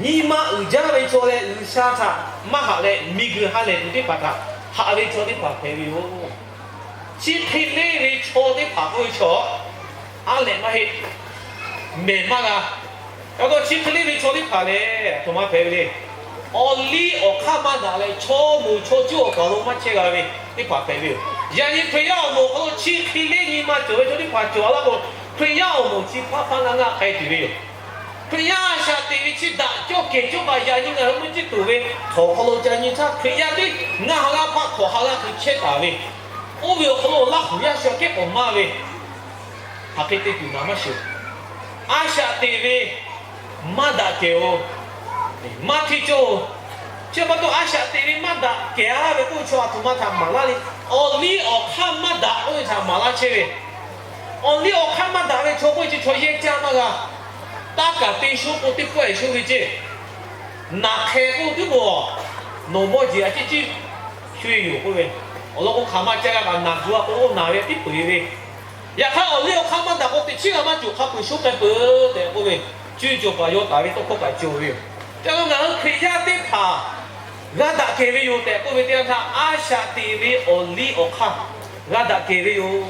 nyi ma uiˍ jaˇ ve chaw leh G'uiˬsha htaꞈ maˇ haꞈ leh miˬguiˬ ha lehˬ tuˬ teˇ hpaˍ htaꞈ haꞈ ve chaw teˇ hpaˍ hpehꞈ ve yoˬ. Chi hk'e leˇ ve chaw teˇ hpaˍ k'oˆ ve chaw, aˉ lehꞈ maˇ heˆ, mehˬ maˇ g'a. Yaꞈ hk'aˇ chi hk'e leˇ ve chaw teˇ hpaˍ lehˬ, aˬ htoꞈ ma hpehꞈ ve le. Awˬ liˇ awˬ hk'aˇ maˇ daꞈ leh, chaw moˍ chaw cuˇ awˬ kaˍ lo maˇ chehˇ g'a ve teˇ hpaˍ hpehꞈ ve yoˬ. Yaꞈ nyi Hkriꞈ yaˇ awˬ moˍ hk'aw lo chi hk'e leˇ nyi ma cawˬ ve chaw teˇ hpaˍ cawˬ a laˇ k'o, Hkriꞈ yaˇ awˬ moˍ chi hpaˇ hpaˇ ngaˇ ngaˇ k'ai tuˬ ve yoˬ. Hkriꞈ yaˇ a shaꞈ teꞈ ve chi daꞈ cawˇ kehˬ cawˇ kaꞈ yaꞈ nyi ngaˬ hui mvuhˇ ciˇ tuˬ ve htawnˍ hk'aw lo ca nyi htaˇ, Hkriꞈ yaˇ teˇ ngaˇ ha g'aˇ hpaˆ hk'awꞈ ha g'aˇ hk'e chehˇ taˍ ve, oˇ ve awˬ hk'aw lo Laˇ huˍ yaˇ sha kehˉ k'awꞈ maˇ ve, hk'aˬ hk'e te tuˬ naˍ maˇ shiˍ. A shaꞈ teꞈ ve maˇ daꞈ kehˬ-oˬ, maˇ hteˇ cawˇ-oˬ. Chi pa taw a shaꞈ teꞈ ve maˇ daꞈ kehˬ a ve k'oˆ ve chaw aˬ htoꞈ ma htaꞈ maˍ laˇ le. Awˬ liˇ awˬ hk'aˇ maˇ daꞈ k'oˆ ve htaꞈ maˍ laˇ chehˇ ve. Awˬ liˇ awˬ hk'aˇ maˇ daꞈ ve chaw k'oˆ ve chi chaw yehˇ caˇ maˇ g'a. Taˇ kaˍ te sho k'o teˇ pawˆ e sho ve ceˇ. Naˬ hk'e k'oˆ tuˉ k'o, nawˬ mawˇ jeˬ a ciˉ ciˉ sho e yoˬ k'oˆ ve. Awˬ lawn k'o, hk'aˬ ma ca g'a kaꞈ naˬ gu a k'o, oˇ naˬ ve tiˉ peu eˬ ve. Yaꞈ hk'aˇ, awˬ liˇ awˬ hk'aˇ maˇ daꞈ k'o, teꞈ chiˉ g'a maˇ cawˬ hk'a peu-eˬ sho k'ai peuˬ tehꞈ k'oˆ ve, cuˇ yiˍ cawˬ paˍ yaw taˍ ve tawˇ hkawˇ kaꞈ cawˬ ve yoˬ. Ca lo ngaˬ hui Hkriꞈ yaˇ teˇ hpaˍ g'a daꞈ kehˬ ve yoˬ tehꞈ k'oˆ ve teˇ yanˇ htaˇ, a shaꞈ teꞈ ve awˬ liˇ awˬ hk'aˇ g'a daꞈ kehˬ ve yoˬ.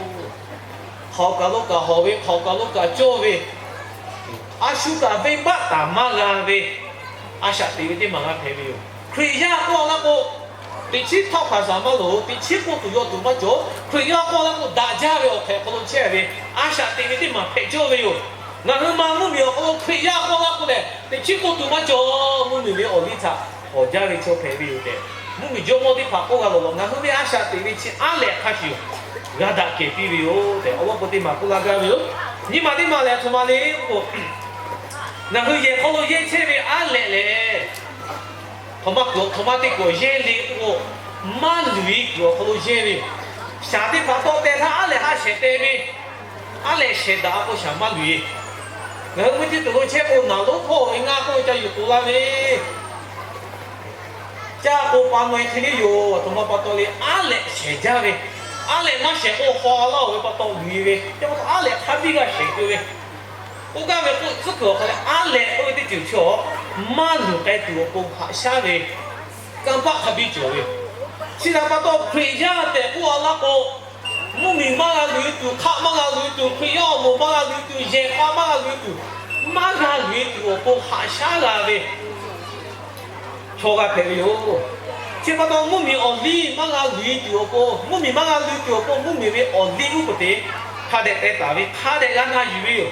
Hk'aoˍ kaˬ lo kaꞈ hawˍ ve, hk'aoˍ kaˬ lo kaꞈ cawˇ ve, a shu kaꞈ venˇbaˆ taˍ maˇ g'a ve, a shaꞈ teꞈ ve teˇ maˬ g'a hpehꞈ ve yoˬ. Hkriꞈ yaˇ k'oˆ laˇ k'o, teꞈ chiˉ htawˇ hpaˍ saˍ maˇ loˍ, teꞈ chiˉ k'oˆ tuˬ yaw tuˬ maˇ cawˬ. Hkriꞈ yaˇ k'oˆ laˇ k'o, daꞈ jaˇ ve awˬ hk'ehꞈ hk'aw lo chehˇ ve, a shaꞈ teꞈ ve teˇ maˬ hpehꞈ cawˇ ve yoˬ. Ngaˬ hui ma mvuhˇmiˬ awˬ hk'aw lo Hkriꞈ yaˇ k'oˆ laˇ k'o lehˬ, teꞈ chiˉ k'oˆ tuˬ maˇ cawˬ. Mvuhˇmiˬ ve awˬ liˇ htaꞈ hawˍ jaˇ ve chaw hpehꞈ ve yoˬ tehꞈ, mvuhˇmiˬ jawˇmawˇ teˇ hpaˍ k'oˆ g'a lawˬ lawˬ, ngaˬ hui ve a shaꞈ teꞈ ve chi aˉ lehꞈ hk'a shuˍ g'a daꞈ kehˬ piˇ ve yoˬ tehꞈ, awˬ lawn k'o teˇ maˬ k'oˆ laˇ gaˇ ve yoˬ. Nyi ma teˇ maˬ lehˬ, a htoꞈ ma le k'o, ngaˬ hui yehˬ hk'aw lo yehˇ chehˇ ve aˉ lehꞈ lehˬ, htoꞈ ma kuiˬ, htoꞈ ma te kuiˬ yehˇ le k'o, maˇ luˬ e kuiˬ awˬ hk'aw lo yehˇ ve yoˬ. Shaˍ teˇ hpaˍ tawˆ teh htaˇ aˉ lehꞈ ha shehˍ teh ve, aˉ lehꞈ shehˍ daꞈ k'o shaˍ maˇ luˬ e. Ngaˬ hui mvuhˇ ciˇ tuˬ lo chehˇ k'o, naˍ lonˉ hpawˇ ve ngaˇ k'oˆ ve ca yuˬ k'oˍ laˇ ve, caˇ k'o pa naweh hk'e le yoˬ. Aˬ htoꞈ ma pa taw le, aˉ lehꞈ shehˍ jaˇ ve, aˉ lehꞈ maˇ shehˍ k'o haw a laˇ-oˬ ve pa taw luˬ e ve, chi pa taw aˉ lehꞈ hk'a biˇ g'a shehˍ keu ve, k'oˆ gaˇ ve k'o, tcuhˉ kuiˬ awˬ hk'aw leh aˉ lehꞈ k'oˆ ve teˇ ceuˬ chi awˬ maˇ luˬ k'ai tuˬ awˬ pon haꞈ shaˉ ve kanˇ paˆ hk'a biˇ cawˬ ve. Chi htaꞈ pa taw Hkriꞈ yaˇ tehꞈ k'oˆ a laˇ k'o, mvuhˇmiˬ maˇ g'a luˬ e tuˬ, hk'aˆ maˇ g'a luˬ e tuˬ, Hkriꞈ yaˇ awˬ moˍ maˇ g'a luˬ e tuˬ, yehˬ k'a maˇ g'a luˬ e tuˬ, maˇ g'a luˬ e tuˬ awˬ pon haꞈ shaˉ g'a ve chaw g'a hpehꞈ ve yoˬ. Chi pa taw mvuhˇmiˬ awˬ liˇ maˇ g'a luˬ e tuˬ awˬ pon, mvuhˇmiˬ maˇ g'a luˬ e tuˬ awˬ pon, mvuhˇmiˬ ve awˬ liˇ uˉ peunˍ te hk'a dehꞈ teh taˍ ve, hk'a dehꞈ g'a na yuˬ ve yoˬ.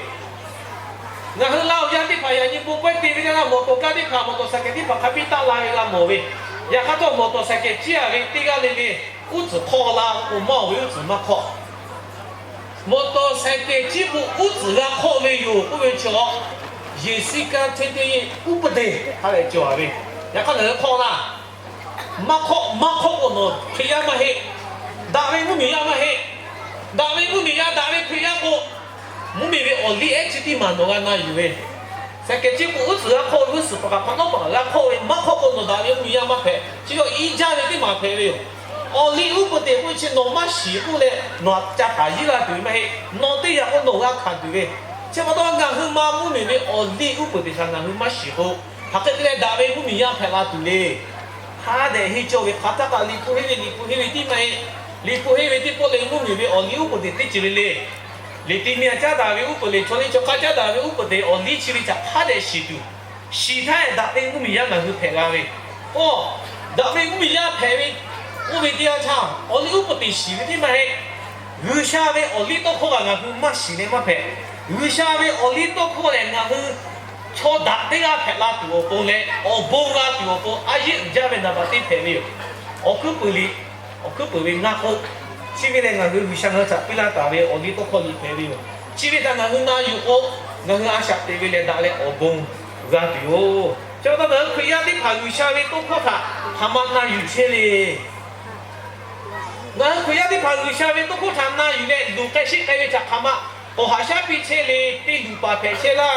Ngaˬ hui Laˇ huˍ yaˇ teˇ hpaˍ yaꞈ nyi bon pawehˇ te ve teˇ g'aˇ, mawˬ tawˍ kaˇ teˇ hpaˍ, mawˬ tawˍ saiˍ kehˍ teˇ hpaˍ hk'a biˇ taˆ la ve g'a mawˬ ve. Yaꞈ hk'aˇ htawˇ mawˬ tawˍ saiˍ kehˍ ciˇ a ve teˇ g'aˇ le le, uˉ tcuhˍ hk'awˆ la k'o, maˇ awˬ ve uˉ tcuhˍ maˇ hk'awˆ. Mawˬ tawˍ saiˍ kehˍ ciˇ k'o uˉ tcuhˍ g'a hk'awˆ ve yoˬ k'oˆ ve chaw, yeˬ siˉ kanˉ hteˇ teˇ uˉ peunˍ te hk'a leh cawˬ ve. Yaꞈ hk'aˇ ngaˬ hui hk'awˆ laˇ. Maˇ hk'awˆ, maˇ hk'awˆ k'o nawˬ Hkriꞈ yaˇ maˇ heˆ. Daꞈ ve mvuhˇmiˬ yaˇ maˇ heˆ. Daꞈ ve mvuhˇmiˬ yaˇ, daꞈ ve Hkriꞈ yaˇ k'o, mvuhˇmiˬ ve awˬ liˇ ehˉ chi teˇ maˬ nawˬ g'a na yuˬ ve. Saiˍ kehˍ ciˇ k'o uˉ tcuhˍ g'a hk'awˆ ve, uˉ suhˍ paˍ kaꞈ hk'awꞈ nawˉ paˍ kaꞈ g'a hk'awˆ ve, maˇ hk'awˆ k'o nawˬ daꞈ ve mvuhˇmiˬ yaˇ maˇ hpehꞈ. Chi yawˇ iˉ jaˇ ve teˇ maˬ hpehꞈ ve yoˬ. Awˬ liˇ uˉ peunˍ teꞈ k'oˆ ve chi nawˬ maˇ shiˍ k'oˆ leh nawˬ ca taˍ yiˉ la tuˬ ve maˇ heˆ. Nawˬ teˇ yanˇ k'o nawˬ g'a hkanˍ tuˬ ve. Chi pa taw ngaˬ hui ma mvuhˇmiˬ ve awˬ liˇ uˉ peunˍ teꞈ htaꞈ ngaˬ hui maˇ shiˍ k'o, hk'aˬ hk'e te leh daꞈ ve mvuhˇmiˬ yaˇ hpehꞈ la tuˬ le. Hk'a dehꞈ henˇ cawˇ ve hk'a htaˇ kaꞈ Liꞈ hpu henˇ ve, Liꞈ hpu henˇ ve tiˉ maˇ heˆ. Liꞈ hpu henˇ ve teˇ pawˆ leh mvuhˇmiˬ ve awˬ liˇ uˉ peunˍ teꞈ teˇ ceuˬ le le. Liꞈ ti mi a caˉ daꞈ ve uˉ peunˍ leh chaw liˇ chaw hk'aˇ caˉ daꞈ ve uˉ peunˍ teꞈ awˬ liˇ chi ve htaꞈ hk'a dehꞈ shiˍ tuˬ, shiˍ htaˇ daꞈ ve mvuhˇmiˬ yaˇ ngaˬ hui hpehꞈ la ve. K'o, daꞈ ve mvuhˇmiˬ yaˇ hpehꞈ ve k'oˆ ve teˇ yanˇ htaˇ, awˬ liˇ uˉ peunˍ teꞈ shiˍ ve teˇ maˇ heˆ. G'uiˬsha ve awˬ liˇ tawˇ hkawˇ kaꞈ ngaˬ hui maˇ shiˍ leh maˇ hpehꞈ. G'uiˬsha ve awˬ liˇ tawˇ hkawˇ lehˬ ngaˬ hui chaw daꞈ teˇ g'aˇ hpehꞈ la tuˬ awˬ pon leh awˬ bon g'a tuˬ awˬ pon a yeˆ uiˍ jaˇ ve naˍ baꞈ teˇ hpehꞈ ve yoˬ. Awˬ hkuiˉ peuˬ liꞈ, awˬ hkuiˉ peuˬ ve ngaˇ k'oˆ, chi ve lehˬ ngaˬ hui G'uiˬsha ngaˬ hui htaꞈ piˇ laˇ taˍ ve awˬ liˇ tawˇ hkawˇ liꞈ hpehꞈ ve yoˬ. Chi ve htaꞈ ngaˬ hui na yuˬ k'o, ngaˬ hui a shaꞈ teꞈ ve leh daꞈ leh awˬ bon g'a tuˬ yoˬ. Chi pa taw ngaˬ hui Hkriꞈ yaˇ teˇ hpaˍ G'uiˬsha ve tawˇ hkawˇ htaꞈ hk'aˬ ma na yuˬ chehˇ le. Ngaˬ hui Hkriꞈ yaˇ teˇ hpaˍ G'uiˬsha ve tawˇ hkawˇ htaꞈ na yuˬ leh luˬ k'ai sheˆ k'ai ve htaꞈ hk'aˬ ma k'awꞈ haꞈ shaˉ piˇ chehˇ le. Teˇ luˬ paˍ hpehꞈ chehˇ laˇ.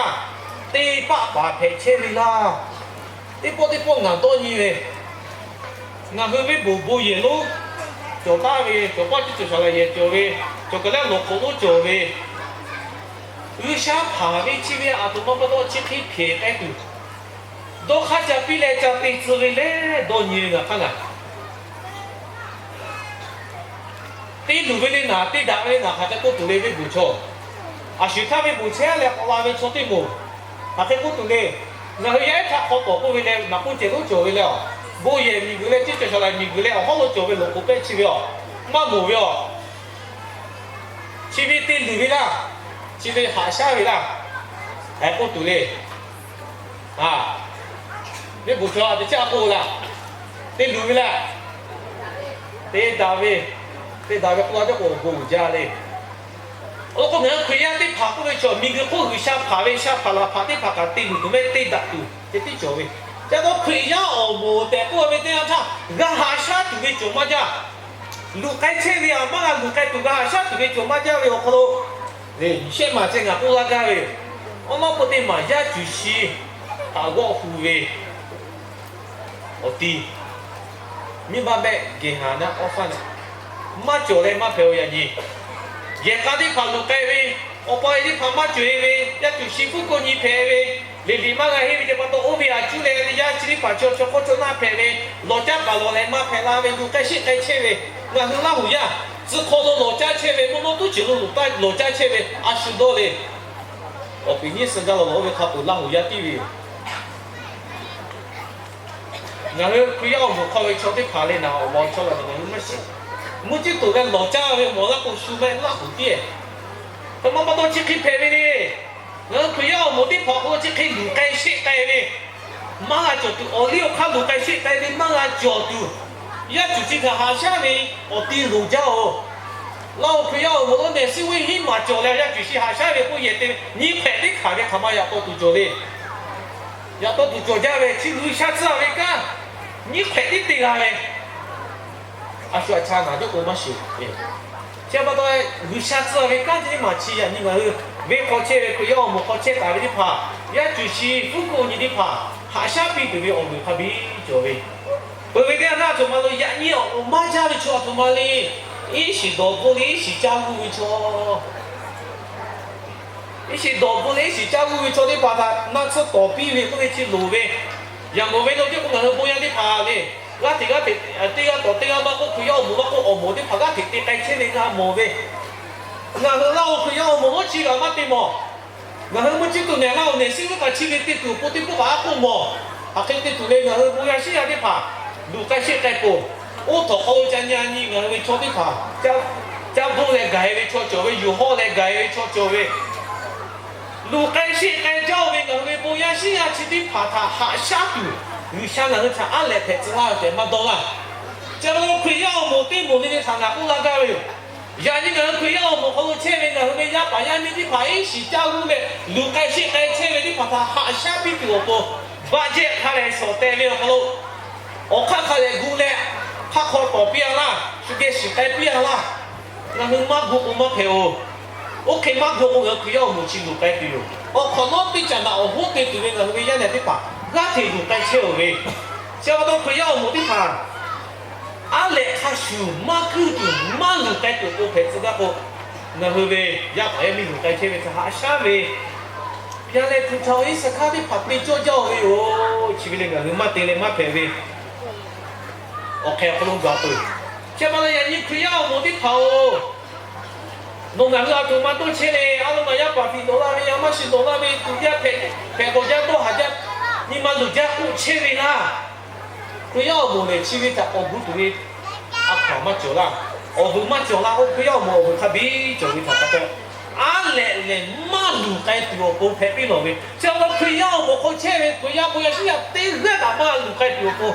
Teˇ paˆ paˍ hpehꞈ chehˇ ve laˇ. Teˇ pawˆ teˇ pawˆ ngaˬ dawˇ nyi ve, ngaˬ hui venˇ baˬ bon yehˬ lonˉ cawˬ taˍ ve, cawˬ paˇ teˇ cawˬ shaˍ laꞈ yehˬ cawˬ ve, cawˬ kaˬ leh lawˬ k'oꞈ lonˉ cawˬ ve, G'uiˬsha hpanˍ ve chi ve aˬ htoꞈ ma pa taw chi hk'e hpehꞈ k'ai tuˬ, dawˇ hk'aˇ ca piˇ leh ca te tcuh ve leh dawˇ nyi ve ngaˬ hk'aˇ ngaˬ te luˬ ve le naˍ, te daꞈ ve le naˍ, hk'aˬ hk'e k'oˆ tuˬ le venˇ baˬ chaw. A shu htaˇ venˇ baˬ chehˇ leh k'awꞈ la ve chaw teˇ moˍ, hk'aˬ hk'e k'oˆ tuˬ le. Ngaˬ hui yaˇ ehˉ htaꞈ hk'aw tawˍ k'oˆ ve leh naˍ k'oˆ cehˬ lonˉ cawˬ ve le, bon yehˬ miˬ guiˬ leh teˇ cawˬ shaˍ laꞈ miˬ guiˬ leh awˬ hawˉ lo cawˬ ve lawˬ k'oꞈ pehˆ chi ve aˬ, maˇ moˍ ve aˬ. Chi ve te luˬ ve laˇ. Chi ve haꞈ shaˉ ve laˇ. Hk'aˬ hk'e k'oˆ tuˬ le. A, venˇ baˬ chaw a te caˇ k'oˆ laˇ. Te luˬ ve laˇ. Te daꞈ ve, te daꞈ ve k'oˆ la teˇ k'o awˬ bon uiˍ jaˇ le. Awˬ lawn k'o ngaˬ hui Hkriꞈ yaˇ teˇ hpaˍ k'oˆ ve chaw miˬ guiˬ hk'oˆ G'uiˬsha hpanˍ laˬ hpaˍ teˇ hpaˍ kaꞈ te luˬ tuˬ meh te daꞈ tuˬ ceh tiˉ cawˬ ve. Ca taw Hkriꞈ yaˇ awˬ moˍ tehꞈ k'oˆ ve teˇ yanˇ htaˇ g'a haꞈ shaˉ tuˬ ve cawˬ maˇ jaˇ. Luˬ k'ai chehˇ ve aˬ maˇ g'a luˬ k'ai tuˬ g'a haꞈ shaˉ tuˬ ve cawˬ maˇ jaˇ ve awˬ hk'aw lo, shehˆ maˬ ceh ngaˬ k'oˆ laˇ gaˇ ve yoˬ. Awˉ lawˉ k'oˆ teˇ maˬ yaˇ cuˬ shi htaꞈ g'awˆ hu ve awˬ ti, miˇ ma mehˆ geh haˍ naˆ awˉ faˆ naˆ maˇ cawˬ leh maˇ hpehꞈ-o yaꞈ nyi. Yehˬ k'a teˇ hpaˍ luˬ k'ai ve, awˬ pa e teˇ hpaˍ maˇ cawˬ-e ve, yaˇ cuˬ shi fuˉ k'oˆ nyi hpehꞈ ve, leˬ liꞈ maˇ g'a henˇ ve ce pa taw oˇ ve aꞈ cuˇ leh yaˇ chi teˇ hpaˍ chaw chaw hk'awˇ chaw naˆ hpehꞈ ve, lawˬ caˇ paˍ lawˬ leh maˇ hpehꞈ la ve, luˬ k'ai sheˆ k'ai chehˇ ve, ngaˬ hui Laˇ huˍ yaˇ tcuh hk'aw lo lawˬ caˇ chehˇ ve, mvuhˇ naw tuˉ ceuˬ lo lawˬ caˇ chehˇ ve, a shu dawˇ le. Awˬ piˍ nyiˇ suhˍ gaˇ lawˬ lawˬ oˇ ve hk'a peuˬ Laˇ huˍ yaˇ tiˉ ve yoˬ. Ngaˬ hui Hkriꞈ yaˇ awˬ moˍ hk'aw ve chaw teˇ hpaˍ le naˍ, awˬ lawn chaw lehˬ ngaˬ hui maˇ shiˍ. Mvuhˇ ciˇ tuˬ leh lawˬ caˇ ve mawˬ laˇ k'o shu mehˆ Laˇ huˍ tiˉ-e. Hk'e maˇ pa taw chi hk'e hpehꞈ ve le. Ngaˬ hui Hkriꞈ yaˇ awˬ moˍ teˇ hpaˍ awˬ hk'aw lo chi hk'e luˬ k'ai sheˆ k'ai ve, maˇ g'a cawˬ tuˬ, awˬ liˇ awˬ hk'aˇ luˬ k'ai sheˆ k'ai ve maˇ g'a cawˬ tuˬ, yaˇ cuˬ chi htaꞈ haꞈ shaˉ ve awˬ ti loˍ jaˇ-oˬ. Laˇ huˍ Hkriꞈ yaˇ awˬ moˍ lo nehˬ siˉ ve hiˉ maˬ cawˬ leh yaˇ cuˬ shi haꞈ shaˉ ve k'oˆ yehˬ te ve nyiˇ hk'ehꞈ teˇ hkanˍ ve hk'aˬ ma yaꞈ taw tuˬ cawˬ le. Yaꞈ taw tuˬ cawˬ jaˇ ve chi G'uiˬsha tcuh ve kanˉ nyiˇ hk'ehꞈ tiˉ te g'a ve, a shu a cha naˍ tiˉ k'o maˇ shiˍ. Chi pa taw G'uiˬsha tcuh ve kanˉ teˇ maˬ chi yaꞈ nyi ngaˬ hui venˇ hk'aw chehˇ ve Hkriꞈ yaˇ awˬ moˍ hk'aw chehˇ taˍ ve teˇ hpaˍ, yaˇ cuˬ shi fuˉ k'oˆ nyi teˇ hpaˍ haꞈ shaˉ piˇ tuˬ ve awˬ vuiˬ hk'a biˇ cawˬ ve. Peuˬ ve teˇ yanˇ htaˇ aˬ htoꞈ ma lo yaꞈ nyi awˬ maˇ jaˇ ve chaw aˬ htoꞈ ma le. Iˉ shiˍ dawˬ bvuhꞈ leh iˉ shiˍ caˇ g'uˇ ve chaw, iˉ shiˍ dawˬ bvuhꞈ leh iˉ shiˍ caˇ g'uˇ ve chaw teˇ hpaˍ htaꞈ naˆ tsuhˇ tawˍ piˇ ve k'oˆ ve chi loˍ ve. Yaꞈ mawˬ ve lo teˇ k'o ngaˬ hui bon yaˇ teˇ hpaˍ le, g'aˇ hteꞈ g'aˇ hteꞈ teˇ g'aˇ tawˍ teˇ g'aˇ maˇ k'oˆ, Hkriꞈ yaˇ awˬ moˍ maˇ k'oˆ, awˬ moˍ teˇ hpaˍ g'aˇ hteꞈ te k'ai chehˇ ve g'a mawˬ ve. Ngaˬ hui Laˇ huˍ Hkriꞈ yaˇ awˬ moˍ lonˉ chi g'aꞈ maˇ te mawˬ. Ngaˬ hui mvuhˇ ciˇ tuˬ nehˬ Laˇ huˍ nehˬ siˉ ve kaꞈ chi ve te tuˬ awˬ pon teˇ pawˆ kaꞈ a k'oˆ mawˬ. Hk'aˬ hk'e te tuˬ le, ngaˬ hui bon yaˇ shiˉ yaˇ teˇ hpaˍ luˬ k'ai sheˆ k'ai poˬ. Oˇ htawnˍ hk'aw lo ca nyi a nyi ngaˬ hui ve chaw teˇ hpaˍ, caˇ bvuhꞈ leh gaˬ e ve chaw cawˬ ve, yuˬ hawˇ leh gaˬ e ve chaw cawˬ ve, luˬ k'ai sheˆ k'ai jaˇ-oˬ ve ngaˬ hui ve bon yaˇ shiˉ yaˇ chi teˇ hpaˍ htaꞈ haꞈ shaˉ tuˬ, G'uiˬsha ngaˬ hui htaꞈ aˉ lehꞈ hpehꞈ tcuh laˇ ve tehꞈ maˇ dawˇ laˇ. Chi pa taw Hkriꞈ yaˇ awˬ moˍ teˇ moˍ le le htaꞈ ngaˬ k'oˆ laˇ gaˇ ve yoˬ. Yaꞈ nyi ngaˬ hui Hkriꞈ yaˇ awˬ moˍ hk'aw lo chehˇ ve ngaˬ hui ve yaˇ paˍ yaˇ miˇ teˇ hpaˍ iˉ shiˍ caˇ g'uˇ leh luˬ k'ai sheˆ k'ai chehˇ ve teˇ hpaˍ htaꞈ haꞈ shaˉ piˇ tuˬ awˬ pon, baˆ jehˇ hk'a lehˬ shawˍ teh ve awˬ hk'aw lo, awˬ hk'aˇ hk'a lehˬ gu leh, hk'aˇ hk'aw tawˍ piˇ a laˇ, shu geh shiˍ k'ai piˇ a laˇ. Ngaˬ hui maˇ gu k'o maˇ hpehꞈ-oˬ. Oˇ hk'e maˇ gu k'o ngaˬ hui Hkriꞈ yaˇ awˬ moˍ chi luˬ k'ai tuˬ yoˬ. Awˬ hk'awꞈ nawˉ teˇ caꞈ naꞈ awˬ hoˉ te tuˬ ve ngaˬ hui ve yaˇ nehˬ teˇ hpaˍ g'aˇ hteꞈ luˬ k'ai chehˇ-oˬ ve. Chi pa taw Hkriꞈ yaˇ awˬ moˍ teˇ hpaˍ Aˉ lehꞈ hk'a shuˍ maˇ kuiˇ tuˬ maˇ luˬ k'ai tuˬ awˬ pon hpehꞈ tcuh gaˇ k'o, ngaˬ hui ve yaˇ paˍ yaˇ miˇ luˬ k'ai chehˇ ve htaꞈ haꞈ shaˉ ve, yaˇ leh hpu htaꞈ oˇ iˉ saˍ hkaˇ teˇ hpaˍ te cawˇ jaˇ-oˬ ve yoˬ. Chi ve lehˬ ngaˬ hui maˇ te leh maˇ hpehꞈ ve awˬ hk'e awˬ hk'aw lo gaˬ peuˬ. Chi pa taw yaꞈ nyi Hkriꞈ yaˇ awˬ moˍ teˇ hpaˍ-oˬ, nawˬ ngaˬ hui aˬ htoꞈ ma dawˇ chehˇ le. A lo ngaˬ yaˇ paˍ fiˍ dawˬ laˇ ve, yaˇ maˇ shiˍ dawˬ laˇ ve, tuꞈ jaˇ hpehꞈ k'awꞈ jaˇ dawˇ haˍ jaˇ, nyi ma luˬ jaˇ k'oˆ chehˇ ve laˇ. Hkriꞈ yaˇ awˬ moˍ lehˬ chi ve htaꞈ k'awꞈ gu tuˬ ve a hkaw maˇ cawˬ laˇ. Awˬ vuiˬ maˇ cawˬ laˇ k'o, Hkriꞈ yaˇ awˬ moˍ awˬ vuiˬ hk'a biˇ cawˬ ve htaꞈ pa taw, aˉ lehꞈ lehˬ maˇ luˬ k'ai tuˬ awˬ pon hpehꞈ piˇ lawˬ ve. Chi pa taw Hkriꞈ yaˇ awˬ moˍ hk'aw chehˇ ve Hkriꞈ yaˇ bon yaˇ shinˉ yaˇ teˇ g'aˇ kaꞈ maˇ luˬ k'ai tuˬ awˬ pon,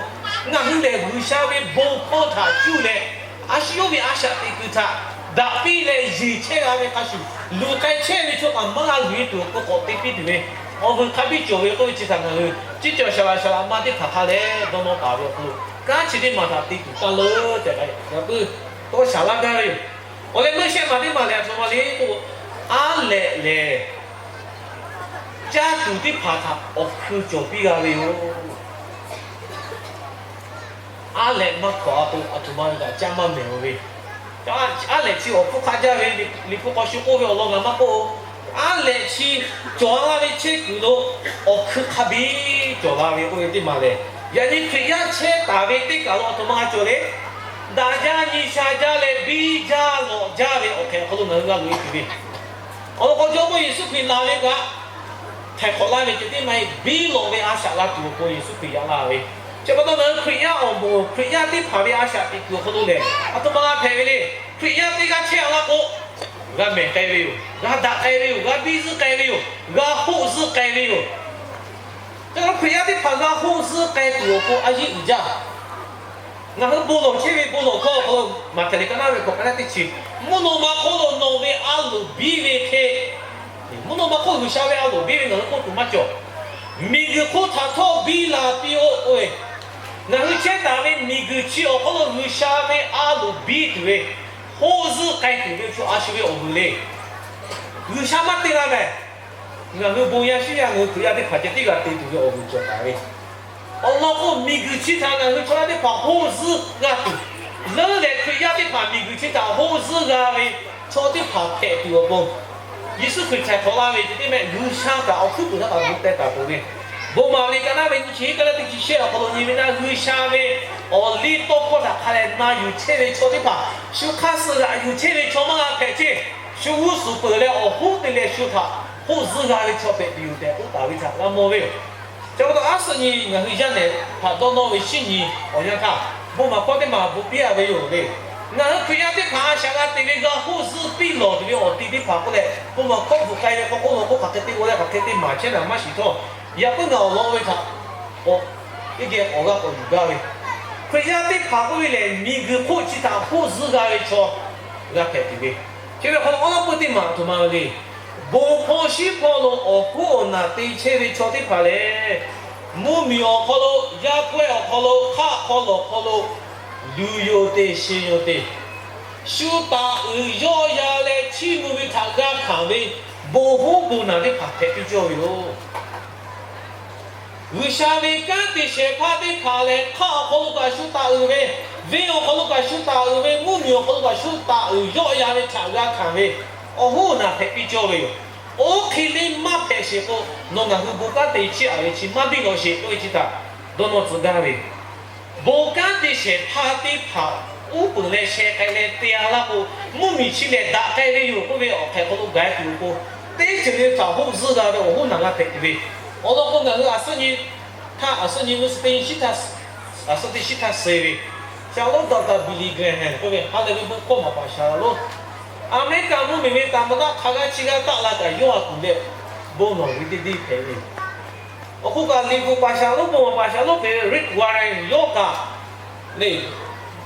ngaˬ hui lehˬ G'uiˬsha ve bon hkawˇ htaꞈ cuˇ leh, a shu yawˇ ve a shaꞈ teꞈ kuiˬ htaꞈ daꞈ piˇ leh yeˬ chehˇ g'a ve hk'a shuˍ, luˬ k'ai chehˇ ve chaw kaꞈ maˇ g'a luˬ e tuˬ awˬ pon k'awꞈ te piˇ tuˬ ve awˬ vuiˬ hk'a biˇ cawˬ ve k'oˆ ve chi htaꞈ ngaˬ hui ciˉ cawˬ shaˍ laꞈ shaˍ laꞈ ma teˇ hpaˍ hk'a leh dawˇ nawˇ taˍ ve awˬ hk'aw lo, kanˉ chi teˇ maˬ htaꞈ te tuˬ taˇ leuˉ tehꞈ k'ai, ngaˬ puiˉ tawˇ shaˍ laˇ gaˇ ve yoˬ. Awˬ leh meuˇ shehˆ maˬ teˇ maˬ lehˬ a htoꞈ ma le k'o, aˉ lehꞈ lehˬ caˇ tuˬ teˇ hpaˍ htaꞈ awˬ hkui cawˬ piˇ g'a ve yoˬ. Aˉ lehꞈ maˇ hkawꞈ a k'o, a htoꞈ ma ve kaꞈ caˇ maˇ mehˍ-oˬ ve. Aˉ lehꞈ chi awˬ hpfuhˇ hk'aˆ jaˇ ve, Liꞈ hpu hk'aw shu k'oˆ ve awˬ lawn ngaˬ maˇ k'oˆ-o. Aˉ lehꞈ chi cawˬ la ve chehˇ kuiˬ lo awˬ hkui hk'a biˇ cawˬ la ve k'oˆ ve teˇ maˬ lehˬ, yaꞈ nyi Hkriꞈ yaˇ chehˇ taˍ ve teˇ kaˬ lo a htoꞈ ma g'a cawˬ le. Daꞈ jaˇ nyi sha jaˇ leh biˇ jaˇ lawꞈ jaˇ ve awˬ hk'e awˬ hk'aw lo ngaˬ hui g'a loꞈ e tuˬ ve, awˬ lawn k'o, Jawˇmawˇ Yeˍsuˆ Hkriꞈ laˬ ve kaꞈ htaiˍ hk'awꞈ laˇ ve ceh tiˉ maˇ heˆ. Biˇ lawꞈ ve a shaꞈ g'a tuˬ awˬ pon Yeˍsuˆ Hkriꞈ yaꞈ laˇ ve. Chi pa taw ngaˬ hui Hkriꞈ yaˇ awˬ moˍ, Hkriꞈ yaˇ teˇ hpaˍ ve a shaꞈ teꞈ kuiˬ awˬ hk'aw lo lehˬ, a htoꞈ ma g'a hpehꞈ ve le. Hkriꞈ yaˇ teˇ g'aˇ chehˇ a laˇ k'o, g'a mehˍ k'ai ve yoˬ. G'a daꞈ k'ai ve yoˬ. G'a biˇ zuhˆ k'ai ve yoˬ. G'a hoˆ zuhˆ k'ai ve yoˬ. Chi pa taw Hkriꞈ yaˇ teˇ hpaˍ g'a hoˆ zuhˆ k'ai tuˬ awˬ pon a yeˇ uiˍ jaˇ. Ngaˬ hui bon lawˬ chehˇ ve bon lawˬ hkawˇ awˬ hk'aw lo Maꞈhtehˍ liꞈ ka naˉ ve hkawꞈ ka naˉ teˇ chi, mvuhˇ naw ma hk'oˆ lo nawˬ ve a loˍ biˇ ve hk'e, mvuhˇ naw ma hk'oˆ G'uiˬsha ve a loˍ biˇ ve ngaˬ hui k'oˆ tuˬ maˇ cawˬ. Miˬguiˬ hk'oˆ htaꞈ htawˇ biˇ la piˇ-oˆ k'oˆ ve, ngaˬ hui chehˇ taˍ ve miˬguiˬ chi awˬ hk'aw lo G'uiˬsha ve a loˍ biˇ tuˬ ve, hoˆ zuhˆ k'ai tuˬ ve chaw a shu ve awˬ vuiˬ le. G'uiˬsha maˇ te la mehˍ. Ngaˬ hui bon yaˇ shinˉ yaˇ ngaˬ hui Hkriꞈ yaˇ teˇ hpaˍ ceh tiˉ g'a te tuˬ ve awˬ vuiˬ cawˬ taˍ ve. Awˬ lawn k'o, miˬguiˬ chi htaꞈ ngaˬ hui chaw yaˇ teˇ hpaˍ hoˆ zuhˆ g'a tuˬ, leuˉ leh Hkriꞈ yaˇ teˇ hpaˍ miˬguiˬ chi htaꞈ hoˆ zuhˆ g'a ve chaw teˇ hpaˍ hpehꞈ tuˬ awˬ pon, Yeˍsuˆ Hkriꞈ htaiˍ hk'awꞈ laˇ ve ceh tiˉ mehˆ G'uiˬsha kaꞈ awˬ hkuiˉ puiˍ htaˇ kaꞈ gu teh taˍ peuˬ ve, bon maˍ ve ka naˉ ve nyi chi ka naˉ teˇ chi shehˆ awˬ hk'aw lo nyi ve na, G'uiˬsha ve awˬ liˇ tawˇ hkawˇ htaꞈ hk'a leh na yuˬ chehˇ ve chaw teˇ hpaˍ, shu hk'aˇ suh g'aꞈ yuˬ chehˇ ve chaw maˇ g'a hpehꞈ ceˇ. Shu g'uˇ suhˍ peuˬ leh awˬ hoˉ te leh shu htaꞈ hoˆ zuhˆ g'a ve chaw hpehꞈ tuˬ yoˬ tehꞈ k'oˆ taˍ ve htaꞈ g'a mawˬ ve yoˬ. Chi pa taw a suhˆ nyi ngaˬ hui yaˇ nehˬ htaꞈ dawˇ nawˇ ve shinˉ nyi awˬ yanˇ htaˇ, bon maˍ hkawˇ teˇ maˬ bvuhꞈ piˇ a ve yoˬ le. Ngaˬ hui Hkriꞈ yaˇ teˇ hpaˍ a shaꞈ g'a te ve g'a hoˆ zuhˆ piˇ lawˬ tuˬ ve awˬ te teˇ hpaˍ k'oˆ leh, bon maˍ hkawˇ bvuhꞈ k'ai ve k'o k'oˆ law k'o hk'aˬ hk'e te g'aw leh hk'aˬ hk'e te maˍ chehˇ naˍ maˇ shiˍ htawˇ, yaꞈ puiˉ ngaˬ awˬ lawn ve htaꞈ k'awꞈ teˇ geh awˬ g'aˇ k'awꞈ yuˬ gaˇ ve, Hkriꞈ yaˇ teˇ hpaˍ k'oˆ ve lehˬ, miˬguiˬ hk'oˆ chi htaꞈ hoˆ zuhˆ g'a ve chaw g'a hpehꞈ tuˬ ve. Chi ve hk'aw lo awˉ lawˉ peuˇ teˇ maˬ a htoꞈ ma le. Bon hkawˇ shinˉ hpawˇ lo awˬ hoˉ awˬ naˬ te chehˇ ve chaw teˇ hpaˍ lehˬ, mvuhˇmiˬ awˬ hk'aw lo, yaˇ pawehˇ awˬ hk'aw lo, hk'aˆ hk'aw lawˬ hk'aw lo, luˬ yoˬ te, sheˍ yoˬ te, shu taˍ uiˍ yawˆ ya leh chiˇ mvuh ve htaꞈ g'a hkanˍ ve bon hoˉ bon naˬ teˇ hpaˍ hpehꞈ piˇ cawˇ ve yoˬ. G'uiˬsha ve kanˉ te shehˍ hpaˇ teˇ hpaˍ lehˬ, hk'aˆ awˬ hk'aw lo kaꞈ shu taˍ uiˍ ve, venˇ awˬ hk'aw lo kaꞈ shu taˍ uiˍ ve, mvuhˇmiˬ awˬ hk'aw lo kaꞈ shu taˍ uiˍ yawˆ ya ve htaꞈ g'a hkanˍ ve awˬ hoˉ naˬ hpehꞈ piˇ cawˇ ve yoˬ. Oˇ hk'e le maˇ hpehꞈ sheˍ k'o, nawˬ ngaˬ hui bon kanˉ te chiˇ aꞈ ve chi maˇ biˇ lawꞈ sheˍ k'oˆ ve chi htaꞈ dawˇ nawˇ tcuh gaˇ ve. Bon kanˉ te shehˍ hpaˇ teˇ hpaˍ uˉ peunˍ leh sheh k'ai leh te a laˇ k'o, mvuhˇmiˬ chi lehˬ daꞈ k'ai ve yoˬ k'oˆ ve awˬ hk'e hk'aw lo gaˬ tuˬ awˬ pon, teˇ ceuˬ le htaꞈ hoˆ zuhˆ g'a ve awˬ hoˉ naˬ g'a hpehꞈ tuˬ ve. Awˬ lawn k'o, ngaˬ hui aˬ suhˉ nyi htaˇ, aˬ suhˉ nyi mvuhˇ suhˍ teˇ nyi shiˉ htaˇ, aˬ suhˉ teˇ shiˉ htaˇ suh ve, shaˍ lonˉ Doctor Billy Graham k'oˆ ve ha lehˬ ve bon hkawˇ maˍ paˍ shaˍ lonˉ, Aˍmeˍriˆkaꞈ mvuhˇmiˬ ve taˍ maˍ daˆ hk'a g'aˇ chi g'aˇ taˆ la kaꞈ yawˇ a kuˬ leh bon lawˬ ve teˇ deˇ hpehꞈ ve. Awˬ hk'oˆ kaꞈ liꞈ bvuhꞈ paˍ shaˍ lonˉ, bon maˍ paˍ shaˍ lonˉ hpehꞈ ve Rick Warren yawˇ kaꞈ le,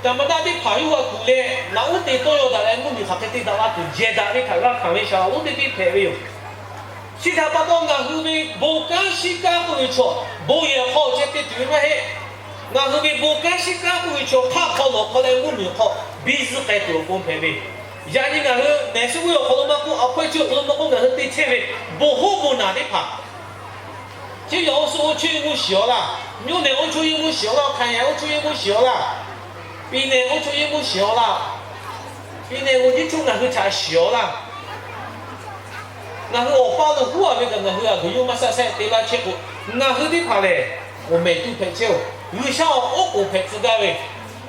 taˍ maˍ daˆ teˇ hpaˍ yawˇ g'a kuˬ leh naꞈ uˉ te tawˇ yaw daꞈ leh mvuhˇmiˬ hk'aˬ hk'e te daꞈ la tuˬ jehˬ daꞈ ve htaꞈ g'a hkanˍ ve shaˍ lonˉ teˇ deˇ hpehꞈ ve yoˬ. Chi htaꞈ pa taw ngaˬ hui ve bon kanˉ shiˉ kanˉ k'oˆ ve chaw, bon yehˬ hk'aw ceh te tuˬ ve maˇ heˆ. Ngaˬ hui ve bon kanˉ shiˉ kanˉ k'oˆ ve chaw hk'aˆ hk'aw lawˬ hk'aw leh mvuhˇmiˬ hk'aw biˇ zuhˆ k'ai tuˬ awˬ pon hpehꞈ ve. Yaꞈ nyi ngaˬ hui nehˬ suh ve awˬ hk'aw lo maˇ k'oˆ, aˬ hpawehˇ chi awˬ hk'aw lo maˇ k'oˆ, ngaˬ hui te chehˇ ve bon hoˉ bon naˬ teˇ hpaˍ, chi yaꞈ oˇ suh oˇ chehˇ mvuhˇ shiˍ aw laˇ, mvuhˇ nehˬ oˇ chehˇ mvuhˇ shiˍ aw laˇ, hk'a yaꞈ oˇ chehˇ mvuhˇ shiˍ aw laˇ. Pi neh oˇ chaw yehˇ k'oˆ shiˍ-aw laˇ. Pi neh g'o jiˇ cuˇ ngaˬ hui htaꞈ shiˍ-aw laˇ. Ngaˬ hui awˬ paˇ lo huˉ-a ve kaꞈ ngaˬ hui a guˬ yawˇ maˇ shaˆ shehˆ te laˇ chehˇ k'o, ngaˬ hui teˇ hpaˍ lehˬ, awˬ mehˍ tuˇ hpehꞈ chehˇ-oˬ. G'uiˬsha awˬ oˉ k'oˍ hpehꞈ tcuh gaˇ ve,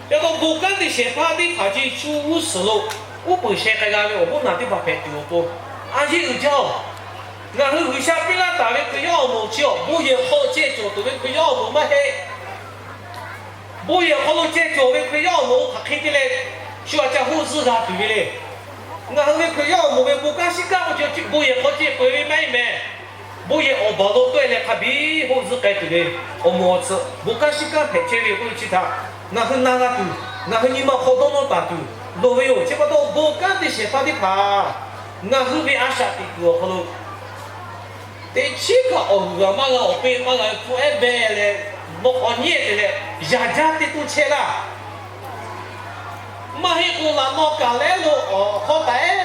ca taw bon kanˉ te shehˍ hpaˇ teˇ hpaˍ chi shu g'uˇ suhˍ lo uˉ peunˍ sheh k'ai g'a ve awˬ hoˉ naˬ teˇ hpaˍ hpehꞈ tuˬ awˬ pon, a yeˇ uiˍ jaˇ-oˬ. Ngaˬ hui G'uiˬsha piˇ laˇ taˍ ve Hkriꞈ yaˇ awˬ moˍ chi awˬ bon yehˬ hk'aw cehˇ cawˬ tuˬ ve Hkriꞈ yaˇ awˬ moˍ maˇ heˆ. Bon yehˬ hk'aw lo cehˇ cawˬ ve Hkriꞈ yaˇ awˬ moˍ hk'aˬ hk'e te leh, shu aꞈ ca hoˆ zuhˇ g'a tuˬ ve le. Ngaˬ hui ve Hkriꞈ yaˇ awˬ moˍ ve bon kanˉ shiˉ kanˉ k'oˆ ceh bon yehˬ hk'aw cehˇ peuˬ ve maˇ heˆ mehˍ. Bon yehˬ awˬ baˬ lo tawˆ-e leh hk'a biˇ hoˆ zuhˇ k'ai tuˬ ve awˬ moˍ awˬ tsuhꞈ bon kanˉ shiˉ kanˉ hpehꞈ chehˇ ve k'oˆ ve chi htaꞈ ngaˬ hui na g'a tuˬ, ngaˬ hui nyi ma hk'aw dawˇ nawˇ taˍ tuˬ loˍ ve yoˬ. Chi pa taw bon kanˉ te shehˍ hpaˇ teˇ hpaˍ ngaˬ hui ve a shaꞈ teꞈ tuˬ awˬ hk'aw lo teꞈ chiˉ kaꞈ awˬ g'uiˬ g'a maˇ g'a, awˬ peˇ maˇ g'a ve hpu ehˉ beh leh, mawˇ k'aw nyi te leh, yaꞈ jaˇ teˇ toˇ chehˇ laˇ. Maˇ heˆ k'o, laꞈ naw kaˬ lehˉ lo awˬ hk'aw taˍ ehˉ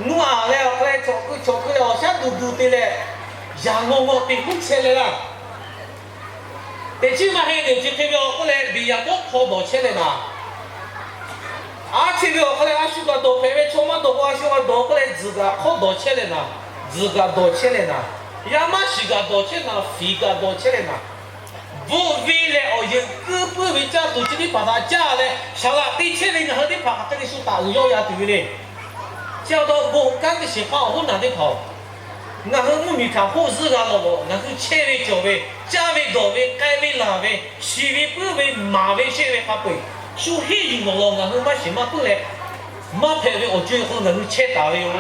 nuˇ aˍ leh awˬ hk'aw leh cawˬ keu cawˬ keu leh awˬ shaˉ duˬ duˬ te leh, yaꞈ ngawˇ ngawˇ te huˉ chehˇ leh laˇ. Teꞈ chiˉ maˇ heˆ lehˬ, chi hk'e ve awˬ hk'oˆ leh beˬ yaꞈ kawˆ hk'aw dawˬ chehˇ leh naˍ, a chi ve awˬ hk'aw leh a shu kaꞈ dawˬ hpehꞈ ve, chaw maˇ dawˬ k'o a shu kaꞈ dawˬ k'oˆ leh tzuhˬ kaꞈ hk'awˇ dawˬ chehˇ leh naˍ, tzuhˬ kaꞈ dawˬ chehˇ leh naˍ, yaˇ maˇ shiˍ kaꞈ dawˬ chehˇ naˍ, fiˍ kaꞈ dawˬ chehˇ leh naˍ, bvuhˆ ve leh awˬ yehˬ kuiˉ puiˉ ve caˇ tuˬ chi teˇ hpaˍ htaꞈ caˇ leh, saˍ laꞈ te chehˇ ve ngaˬ hui teˇ hpaˍ hk'aˬ hk'e te shu taˍ uiˍ yawˇ ya tuˬ ve le. Chi pa taw bon kanˉ te shehˍ hpaˇ awˬ hoˉ naˬ teˇ hpaˍ-oˬ, ngaˬ hui mvuhˇmiˬ htaꞈ hoˆ zuhˇ g'a lawˬ lawˬ, ngaˬ hui chehˇ ve cawˬ ve, caˇ ve dawˬ ve, k'ai ve laˬ ve, shiˍ ve puiˉ ve, maˍ ve sheˆ ve hk'a peu-eˬ shu hiˆ yuˬ lawˬ lawˬ ngaˬ hui maˇ shiˍ maˇ puiˉ leh, maˇ hpehꞈ ve awˬ co-e hk'aw lo ngaˬ hui chehˇ taˍ ve yoˬ.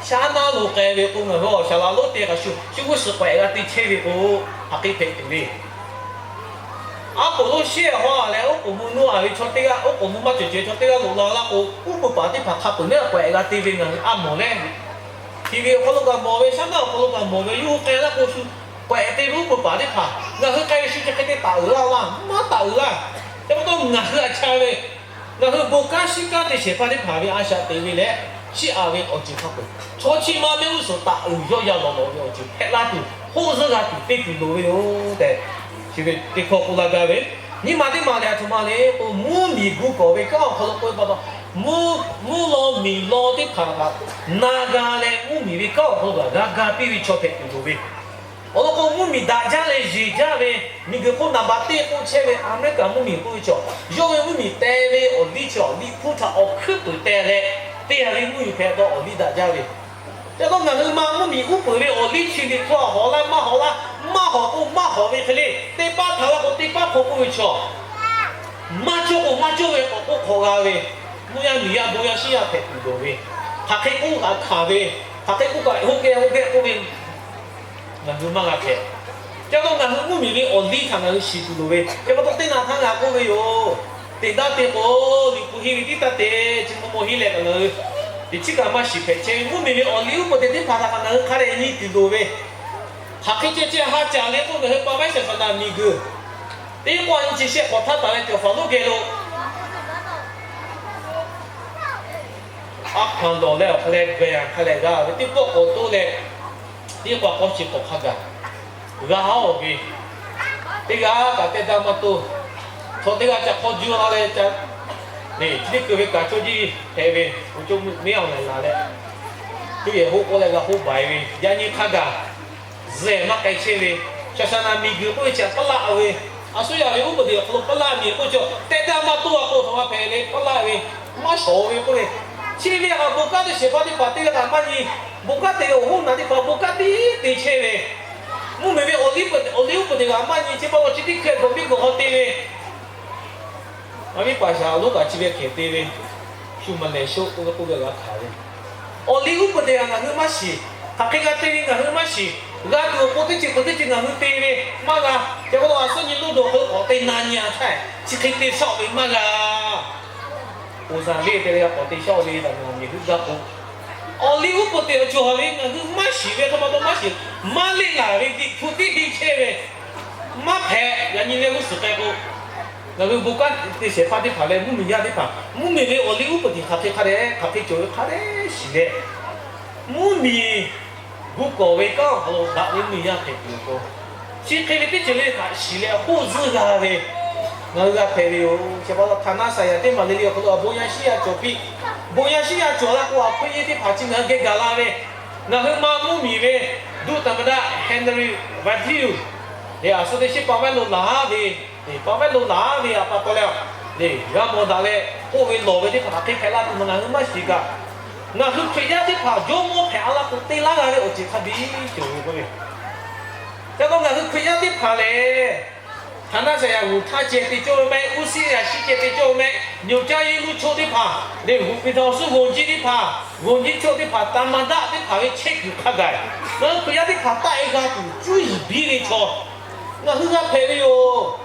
Shaˉ naˉ lo k'ai ve k'o, ngaˬ hui awˬ shaˍ laꞈ lonˉ te kaꞈ shu shu g'uˇ suhˍ k'awehꞈ g'a te chehˇ ve k'o, hk'aˬ hk'e hpehꞈ tuˬ le. Aˉ poꞈ lonˉ shehˆ haw-a leh, oˉ k'oˍ mvuh nuˇ aˍ ve chaw teˇ g'aˇ, oˉ k'oˍ mvuh maˇ cawˬ cawˬ ve chaw teˇ g'aˇ loꞈ la laˇ k'o, uˉ peunˍ paˍ teˇ hpaˍ hk'a peuˬ neˉ k'awehꞈ g'a te ve ngaˬ hui a mawˬ leh, TV awˬ hk'aw lo kaꞈ mawˬ ve, shaˉ naˉ awˬ hk'aw lo kaꞈ mawˬ ve, yawˇ hui k'ai laˇ k'o shu k'awehꞈ te ve uˉ peunˍ paˍ teˇ hpaˍ ngaˬ hui k'ai ve shu chi hk'e te taˍ uiˍ laˇ laˇ, maˇ taˍ uiˍ laˇ. Chi pa taw ngaˬ hui aꞈ ca ve, ngaˬ hui bon kanˉ shiˉ kanˉ te shehˍ hpaˇ teˇ hpaˍ ve a shaꞈ teꞈ ve leh, chiˇ aꞈ ve awˬ ceuˬ hk'a peu-eˬ chaw chi ma mehˆ g'uˇ suhˍ taˍ uiˍ yawˇ ya lawˬ lawˬ ve awˬ ceuˬ hpehꞈ laˇ tuˬ, hoˆ zuhˇ g'a tuˬ te tuˬ loˍ ve yoˬ tehꞈ, chi ve teˇ hkawˇ k'oˆ laˇ gaˇ ve. Nyiˇ maˬ teˇ maˬ lehˬ, a htoꞈ ma le k'o, mvuhˇmiˬ gu kawˬ ve kanˉ awˬ hk'aw lo k'oˆ ve pa taw, mvuhˇ law miˬ law teˇ hpaˍ kaꞈ na g'a leh, mvuhˇmiˬ ve kanˉ awˬ hk'aw lo g'a g'a piˇ ve chaw hpehꞈ tuˬ loˍ ve. Awˬ lawn k'o, mvuhˇmiˬ daꞈ jaˇ leh yeˬ jaˇ ve, miˬguiˬ hk'oˆ naˍ baꞈ teˇ k'oˆ chehˇ ve America mvuhˇmiˬ k'oˆ ve chaw, yawˇ ve mvuhˇmiˬ te ve awˬ liˇ chi awˬ liˇ hpu htaꞈ awˬ hkuiˉ puiˍ teh leh, teˇ g'aˇ ve mvuhˇmiˬ hpehꞈ dawˇ awˬ liˇ daꞈ jaˇ ve. Chi pa taw ngaˬ hui ma mvuhˇmiˬ uˉ peunˍ ve awˬ liˇ chi ve hk'oˆ a hawꞈ laˇ maˇ hawꞈ laˇ, maˇ hawꞈ k'o maˇ hawꞈ ve hk'e le, teˇ paˉ htaꞈ laˇ k'o teˇ paˉ hk'aw k'oˆ ve chaw, maˇ cawˇ k'o maˇ cawˇ ve k'awꞈ k'oˆ hk'awꞈ g'a ve, mvuhˇ yaˇ miˬ yaˇ bon yaˇ shinˉ yaˇ hpehꞈ tuˬ loˍ ve, hk'aˬ hk'e k'oˆ kaꞈ hkanˍ ve, hk'aˬ hk'e k'oˆ kaꞈ hoˆ geh hoˆ geh k'oˆ ve ngaˬ hui maˇ g'a hpehꞈ. Chi pa taw ngaˬ hui mvuhˇmiˬ ve awˬ liˇ htaꞈ ngaˬ hui shiˍ tuˬ loˍ ve, chi pa taw teˇ naꞈ htaˇ ngaˬ k'oˆ ve yoˬ. Teꞈ daˇ te k'o, liꞈ hpu henˇ ve tiˉ taˇ te, chi maw maw henˇ leh kaꞈ ngaˬ hui teꞈ chiˉ kaꞈ maˇ shiˍ hpehꞈ chehˇ ve, mvuhˇmiˬ ve awˬ liˇ uˉ peunˍ te teˇ hpaˍ htaꞈ kaꞈ ngaˬ hui hk'a dehꞈ nyi tuˬ loˍ ve, hk'aˬ hk'e ceh ceh ha caˍ le k'oˆ, ngaˬ hui pa vaiˉ shaˍ shaˍ naˍ miˬguiˬ teˇ k'awˇ nyi chi shehˆ k'awꞈ htaˇ taˍ leh cawˬ faˍ lonˉ geh lo, aˉ hpaˍ lawˬ leh awˬ hk'a leh gaˬ hk'a leh g'a ve teˇ pawˆ k'awꞈ toˇ leh, teˇ k'awꞈ k'awˇ chi k'awꞈ hk'a gaˬ g'a haˉ-oˬ ve, teˇ g'aˇ kaꞈ tehˇ daˇ maˇ toˇ. Chaw teˇ g'aˇ ca hk'awˇ juˇ la leh ca, chi teˇ keu ve kaꞈ cawˇ jiˇ hpehꞈ ve, awˬ co mehˉ awˬ lehˬ la leh, cuˇ yehˬ hoˆ k'oˆ leh g'a hoˆ baiˍ ve, yaꞈ nyi hk'a gaˬ zuhꞈ maˇ k'ai chehˇ ve, shaˍ shaˍ naˍ miˬguiˬ k'oˆ ve chi htaꞈ paˇ laˇ ve, a suˉ yaˇ ve uˉ peunˍ teꞈ awˬ hk'aw lo paˇ laˇ miˬ k'oˆ ve chaw, tehˇ daˇ maˇ toˇ a k'o htaꞈ ma hpehꞈ le, paˇ laˇ ve, maˇ shawˍ ve k'oˆ ve, chi ve htaꞈ bon kanˉ te shehˍ hpaˇ teˇ hpaˍ teˇ g'aˇ kaꞈ maˇ nyi, bon kanˉ te ve awˬ hoˉ naˬ teˇ hpaˍ bon kanˉ tiˉ te chehˇ ve, mvuhˇmiˬ ve awˬ liˇ uˉ peunˍ teꞈ kaꞈ maˇ nyi, chi pa taw chi teˇ hkeh gawˬ piˇ gawˬ hk'aw te ve, a viˉ paˍ shaˍ lonˉ kaꞈ chi ve hkeh te ve, shu maˍ lehˬ shoˆ k'oˆ ve k'oˆ ve g'a hkanˍ ve, awˬ liˇ uˉ peunˍ teꞈ kaꞈ ngaˬ hui maˇ shiˍ, hk'aˬ hk'e g'a te ve ngaˬ hui maˇ shiˍ, g'a tuˬ awˬ pon teˇ ceuˬ peuˬ teˇ ceuˬ ngaˬ hui te ve maˇ g'a. Chi pa taw a suˉ nyi loˇ dawˬ hk'e k'awꞈ te na nyi a htaˇ, chi hk'e te shawˆ ve maˇ g'a. Oˬ zaˬ le te leh g'a k'awꞈ te shawˆ ve, ngaˬ miˬ hui gaˇ k'o, awˬ liˇ uˉ peunˍ teꞈ awˬ cawˬ ve ngaˬ hui maˇ shiˍ ve hk'e pa taw maˇ shiˍ, maˇ leˆ laˬ ve, diꞈ hpu tiˉ te chehˇ ve, maˇ hpehꞈ. Yaꞈ nyi leh g'uˇ suhˍ k'ai k'o, ngaˬ hui bon kanˉ te shehˍ hpaˇ teˇ hpaˍ leh mvuhˇmiˬ yaˇ teˇ hpaˍ mvuhˇmiˬ ve awˬ liˇ uˉ peunˍ teꞈ hk'aˬ hk'e hk'a dehꞈ hk'aˬ hk'e cawˬ ve hk'a dehꞈ shiˍ leh, mvuhˇmiˬ gu kawˬ ve kanˉ awˬ hk'aw lo daꞈ ve mvuhˇmiˬ yaˇ hpehꞈ tuˬ awˬ pon, chi hk'e ve teˇ ceuˬ le htaꞈ shiˍ leh hoˆ zuhˇ g'a ve, Ngaˬ hui g'a hpehꞈ ve yoˬ. Chi pa taw htaꞈ na saˍ yaˍ teˇ maˬ le le awˬ hk'aw lo a bon yaˇ shiˉ yaˇ cawˬ piˇ. Bon yaˇ shiˉ yaˇ cawˬ la k'o, a hk'oˆ yeˇ teˇ hpaˍ chi ngaˬ hui geh gaˬ la ve, ngaˬ hui ma mvuhˇmiˬ ve ဒုသမ္မတ Henry Whitfield, a shu teˇ shiˉ pa vaiˇ lo laˬ ve, pa vaiˇ lo laˬ ve a pa taw leh, g'a mawˬ daꞈ leh k'oˆ ve lawˬ ve teˇ hpaˍ hk'aˬ hk'e hpehꞈ la tuˬ ma ngaˬ hui maˇ shiˍ kaꞈ, ngaˬ hui Hkriꞈ yaˇ teˇ hpaˍ jawˇmawˇ hpehꞈ a laˇ k'o, te laˇ g'a ve awˬ ceuˬ hk'a biˇ cawˬ ve k'oˆ ve. Ca taw ngaˬ hui Hkriꞈ yaˇ teˇ hpaˍ lehˬ, htaꞈ na saˍ yaˍ g'uˬ htaˇ ceh te cawˇ ve mehˆ, uˉ siˉ yaꞈ shiˉ ceh te cawˇ ve mehˆ, nyuˬ caˇ yeˇ mvuhˇ choˆ teˇ hpaˍ leh g'uˬ piˍ htaꞈ awˬ suhˉ g'oˬ jiˇ teˇ hpaˍ, g'oˬ jiˇ choˆ teˇ hpaˍ, သမ္မတ teˇ hpaˍ ve chehˇ kuiˬ hk'a gaˬ, ngaˬ hui Hkriꞈ yaˇ teˇ hpaˍ taˆ e g'a tuˬ cuˇ yiˍ biˇ ve chaw ngaˬ hui g'a hpehꞈ ve yoˬ.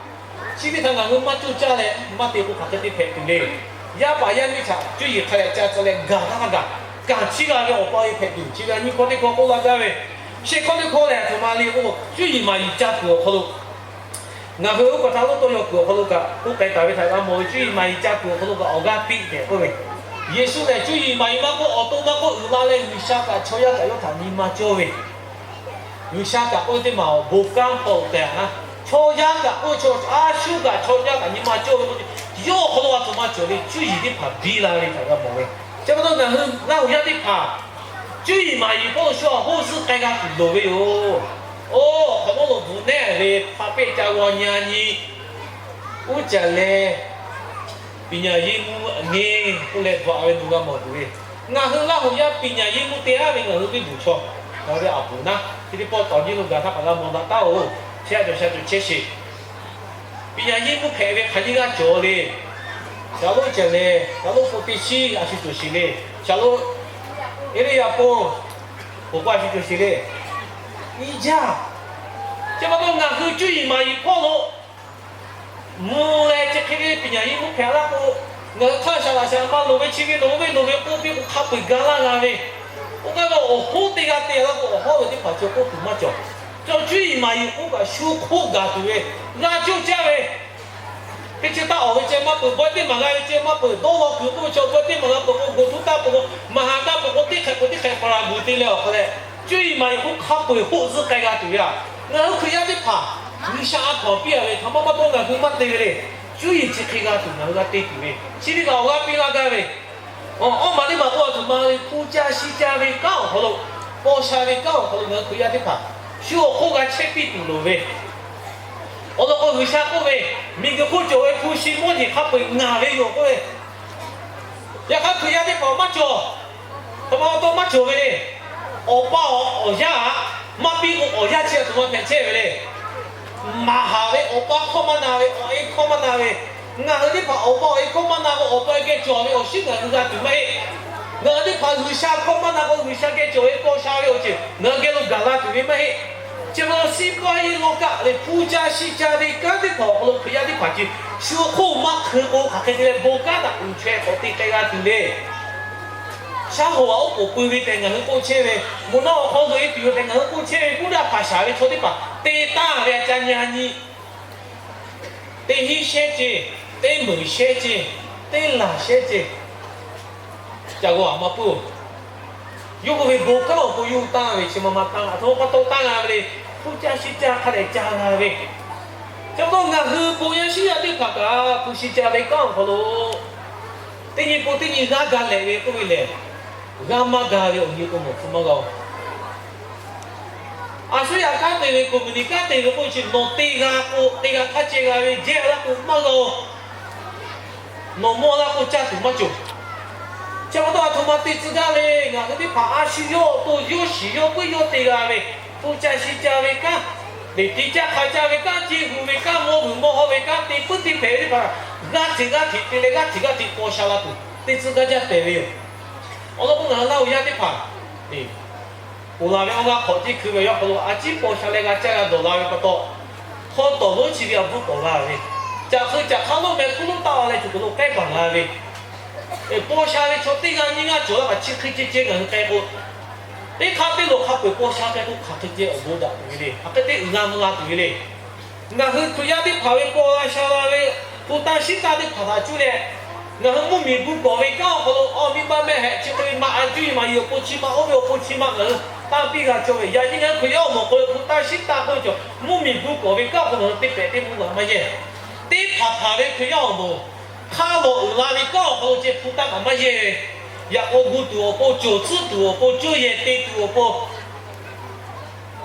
Chi ve htaꞈ ngaˬ hui maˇ coˇ caˇ leh maˇ te k'o, hk'aˬ hk'e te hpehꞈ tuˬ le. Yaˇ paˍ yaˇ miˇ htaꞈ cuˇ yiˍ hk'a leh ca tcuh leh gaˬ htaˇ hk'a gaˬ, kanˬ chiˇ g'a ve awˬ pa e hpehꞈ tuˬ, chi ve a nyi hkawˇ teˇ hkawˇ k'oˆ laˇ gaˇ ve. Shehˆ hkawˇ teˇ hkawˇ lehˬ, a htoꞈ ma le k'o, cuˇ yiˍ maˍ yiˍ ca kuiˬ awˬ hk'aw lo ngaˬ hui oˇ kaˬ htaˇ lo tawˇ yaw kuiˬ awˬ hk'aw lo kaꞈ k'oˆ k'ai taˍ ve htaꞈ g'a mawˬ ve, cuˇ yiˍ maˍ yiˍ ca kuiˬ awˬ hk'aw lo kaꞈ awˬ g'aˇ piˇ tehꞈ k'oˆ ve, Yeˍsuˆ lehˬ cuˇ yiˍ maˍ yiˍ maˇ k'oˆ, awˬ to maˇ k'oˆ, uiˍ la leh G'uiˬsha kaꞈ chaw yaˇ kaꞈ yawˇ htaꞈ nyi ma cawˇ ve, G'uiˬsha kaꞈ k'oˆ ve teˇ maˬ awˬ bon kanˉ hpawˇ tehꞈ na, chaw yaˇ kaꞈ k'oˆ ve, a shu kaꞈ chaw yaˇ kaꞈ nyi ma cawˇ ve k'o, yawˇ awˬ hk'aw lo a htoꞈ ma cawˬ le, cuˇ yiˍ teˇ hpaˍ biˇ la ve htaꞈ g'a mawˬ ve. Chi pa taw ngaˬ hui Laˇ huˍ yaˇ teˇ hpaˍ cuˇ yiˍ maˍ yiˍ hpawˇ lo shu awˬ hoˉ zuhˆ k'ai g'a tuˬ loˍ ve yoˬ. Oˇ, hk'awꞈ nawˉ lo bvuhꞈ nehˉ ve hpa peˆ ca g'aw nyi a nyi, uˉ caˬ leh ပညာရေးမှူး aˬ nge k'oˆ leh bvuhꞈ ve nawˬ g'a mawˬ tuˬ ve, ngaˬ hui Laˇ huˍ yaˇ ပညာရေးမှူး te aˉ ve ngaˬ hui venˇ bvuhꞈ chaw, ngaˬ hui ve aˬ puˍ naˉ chi teˇ pawˆ tawˍ nyiˇ lo gaˬ htaˇ kaꞈ g'a mawˬ daꞈ taˉ-oˬ. Chi a cawˬ sha cawˬ chehˇ sheˍ. ပညာရေးမှူး hpehꞈ ve hk'aˬ nyiˇ g'aˇ cawˬ le. Shaˍlonˍ cehˬ lehˬ, Shaˍlonˍ k'o teˇ shiˉ a shu cawˬ sheˍ le. Shaˍlonˍ, Eˇliˇyaꞈ pon, k'oˍ k'o a shu cawˬ sheˍ le. Iˉ jaˇ. Chi pa taw ngaˬ hui cuˇ yiˍ maˍ yiˍ hpawˇ lo mvuh leh chi hk'e ve ပညာရေးမှူး hpehꞈ laˇ k'o, ngaˬ hui hk'aˇ shaˍ laꞈ shaˍ ma loˍ ve chi ve nawˬ hui ve loˍ ve k'oˆ piˇ k'o hk'a peu-eˬ ga laˇ g'a ve. Oˇ kaꞈ ve awˬ hoˉ teˇ g'aˇ te laˇ k'o, awˬ hawˉ ve teˇ hpaˍ chi k'oˆ tuˬ maˇ cawˬ. Chaw cuˇ yiˍ maˍ yiˍ k'oˆ kaꞈ shu hk'oˆ gaˬ tuˬ ve, g'a coˇ caˇ ve, teˇ chi taˇ awˬ ve ceh maˇ peuˬ, bawehˇ teˇ maˬ g'a ve ceh maˇ peuˬ, dawˇ law kuiˬ k'oˆ ve chaw bawehˇ teˇ maˬ g'a peuˬ k'o, g'oˬ htuˇ taˇ peuˬ k'o, maˍ haˍ taˇ peuˬ k'o, teˇ hk'e k'o teˇ hk'e paˍ laˬ g'uˬ te leh awˬ hk'aw leh, cuˇ yiˍ maˍ yiˍ k'oˆ hk'a peu-eˬ hoˆ zuhˆ k'ai g'a tuˬ ve a. Ngaˬ hui Hkriꞈ yaˇ teˇ hpaˍ G'uiˬsha a hkaw-anˬ piˇ a ve hk'a maˇ maˇ dawˇ ngaˬ hui maˇ te ve le. Cuˇ yiˍ chi hk'e g'a tuˬ ngaˬ hui g'a te tuˬ ve, chi ve kaꞈ awˬ g'aˇ piˇ laˇ gaˇ ve. Awˬ, awˬ maˬ teˇ maˬ k'oˆ a tuˬ ma ve, hpu ca shi ca ve kanˉ awˬ hk'aw lo, paw sha ve kanˉ awˬ hk'aw lo ngaˬ hui Hkriꞈ yaˇ teˇ hpaˍ shu awˬ hk'oˆ g'a chehˇ piˇ tuˬ loˍ ve. Awˬ lawn k'o G'uiˬsha k'oˆ ve, miˬguiˬ hk'oˆ cawˬ ve hpu shi mawˇ jeˬ hk'a peu-eˬ ngaˬ ve yoˬ k'oˆ ve. Yaꞈ hk'aˇ Hkriꞈ yaˇ teˇ hpaˍ maˇ cawˬ. Hk'aˬ ma awˬ to maˇ cawˬ ve le. Awˬ pa awˬ, awˬ yaˇ aꞈ maˇ piˇ k'o, awˬ yaˇ chi a htoꞈ ma hpehꞈ chehˇ ve le. Maˍ haˍ ve awˬ pa hkawˇ maˇ na ve, awˬ e hkawˇ maˇ na ve, ngaˬ hui teˇ hpaˍ awˬ pa awˬ e hkawˇ maˇ na k'o, awˬ pa geh cawˬ ve awˬ shinˉ ngaˬ hui g'a tuˬ maˇ heˆ. Ngaˬ hui teˇ hpaˍ G'uiˬsha hkawˇ maˇ na k'o, G'uiˬsha geh cawˬ ve paw sha ve awˬ ceuˬ ngaˬ hui geh lo gaˬ la tuˬ ve maˇ heˆ. Chi ma siˉ paˇ yeˇ law kaꞈ leh hpu ca shi ca ve kanˉ teˇ hpaˍ awˬ hk'aw lo Hkriꞈ yaˇ teˇ hpaˍ chi shu hk'oˆ maˇ hk'eu k'o, hk'aˬ hk'e te leh bon kanˉ htaꞈ uiˍ chaweh k'awꞈ te k'ai g'a tuˬ le. Shaˉ hoꞈ aꞈ oˉ k'oˍ pui ve tehꞈ ngaˬ hui k'oˆ chehˇ ve, moˬ naˆ awˬ hk'aw lo e tuˬ ve tehꞈ ngaˬ hui k'oˆ chehˇ ve, Buddha hpaˍ shaˍ ve chaw teˇ hpaˍ te taˇ ve a ca nyi a nyi, teˇ hinˉ shehˉ ceˇ, teˇ meunˍ shehˉ ceˇ, teˇ laˬ shehˉ ceˇ, ca g'aw aꞈ maˇ puiˉ-oˬ. Yawˇ k'oˆ ve, bon kanˉ awˬ pon yawˇ hui tanˇ ve chi ma ma tanˇ, aˬ htoꞈ ma pa taw tanˇ g'a ve le. Hpu ca shi ca hk'a dehꞈ ca g'a ve. Ca pa taw ngaˬ hui bon yaˇ shiˉ yaˇ teˇ hpaˍ kaꞈ hpu shi ca ve kanˉ awˬ hk'aw lo teˇ nyi pon teˇ nyi g'aˇ ga lehꞈ ve k'oˆ ve lehˬ, g'aˇ maˇ ga ve awˬ nyi k'o mawˬ hpfuh maˇ g'a-oˬ. A shu yaꞈ kanˉ te ve, ကုမ္ပဏီ kanˉ te ve k'oˆ chi nawˬ te g'a k'o, te g'a hk'a ceh g'a ve jehˇ laˇ k'o maˇ g'a-oˬ. Nawˬ mawˇ laˇ k'o caˇ tuˬ maˇ cawˬ. Chi pa taw aˬ htoꞈ ma te tcuh gaˇ le. Ngaˬ hui teˇ hpaˍ a shu yawˇ awˬ to yawˇ shiˍ yawˇ puiˉ yawˇ te g'a ve, hpu ca shi ca ve kanˉ, teꞈ ti caˇ hk'a caˇ ve kanˉ, ceˇ hu ve kanˉ, mawˇ vuiˬ mawˇ haw ve kanˉ, te puiˉ te hpehꞈ ve teˇ hpaˍ g'aˇ hteꞈ g'aˇ hteꞈ te leh g'aˇ hteꞈ g'aˇ hteꞈ paw sha la tuˬ te tcuh gaˇ jaˇ pehˍ ve yoˬ. Awˬ lawn k'o ngaˬ hui Laˇ huˍ yaˇ teˇ hpaˍ, ponˬ laˬ ve awˬ g'aˇ hk'awꞈ ceˇ hkui ve awˬ yanˇ hk'aw lo a ciˉ paw sha leh g'a caˇ g'a dawˬ la ve pa taw, hkawˇ tawˍ lonˉ chi ve a bvuhˇ tawˍ la ve, caꞈ hk'eu caꞈ hk'aˇ lonˉ meh hkuˇ lonˉ taˆ la leh cawˬ k'o lo k'ehˉ baˬ la ve, ponˬ sha ve chaw teˇ g'aˇ nyiˇ g'aˇ cawˬ laˇ kaꞈ chi hk'e ceh ceh ngaˬ hui k'ai k'o, teˇ hk'aˇ teˇ loˬ hk'a peu-eˬ paw sha k'ai k'o hk'aˬ hk'e ceh awˬ bon daꞈ tuˬ ve le. Hk'aˬ hk'e te uiˍ la mvuh la tuˬ ve le. Ngaˬ hui Hkriꞈ yaˇ teˇ hpaˍ ve paw la sha la ve, hpu taˇ shiˉ taˇ teˇ hpaˍ htaꞈ cuˇ leh, ngaˬ hui mvuhˇmiˬ gu kawˍ ve kanˉ awˬ hk'aw lo awˬ miˇ ma mehˆ hehꞈ chi hk'e ve ma a cuˇ yiˍ maˍ yiˍ awˬ pon chi ma oˇ ve awˬ pon chi ma ngaˬ hui tanˇ piˇ g'a cawˬ ve. Yaꞈ nyi ngaˬ hui Hkriꞈ yaˇ awˬ moˍ k'o ve hpu taˇ shiˉ taˇ k'oˆ ve cawˬ, mvuhˇmiˬ gu kawˍ ve kanˉ awˬ hk'aw lo ngaˬ hui teˇ pehˍ teˇ mvuhˇ g'a maˇ yehˇ. Teˇ hpaˍ hpaˍ ve Hkriꞈ yaˇ awˬ moˍ hk'a lawˬ uiˍ la ve kanˉ awˬ hk'aw lo ceh hpu taˇ kaꞈ maˇ yehˇ ve, yaꞈ k'aw gu tuˬ awˬ pon, cawˬ tcuhˉ tuˬ awˬ pon, cuˇ yehˬ te tuˬ awˬ pon,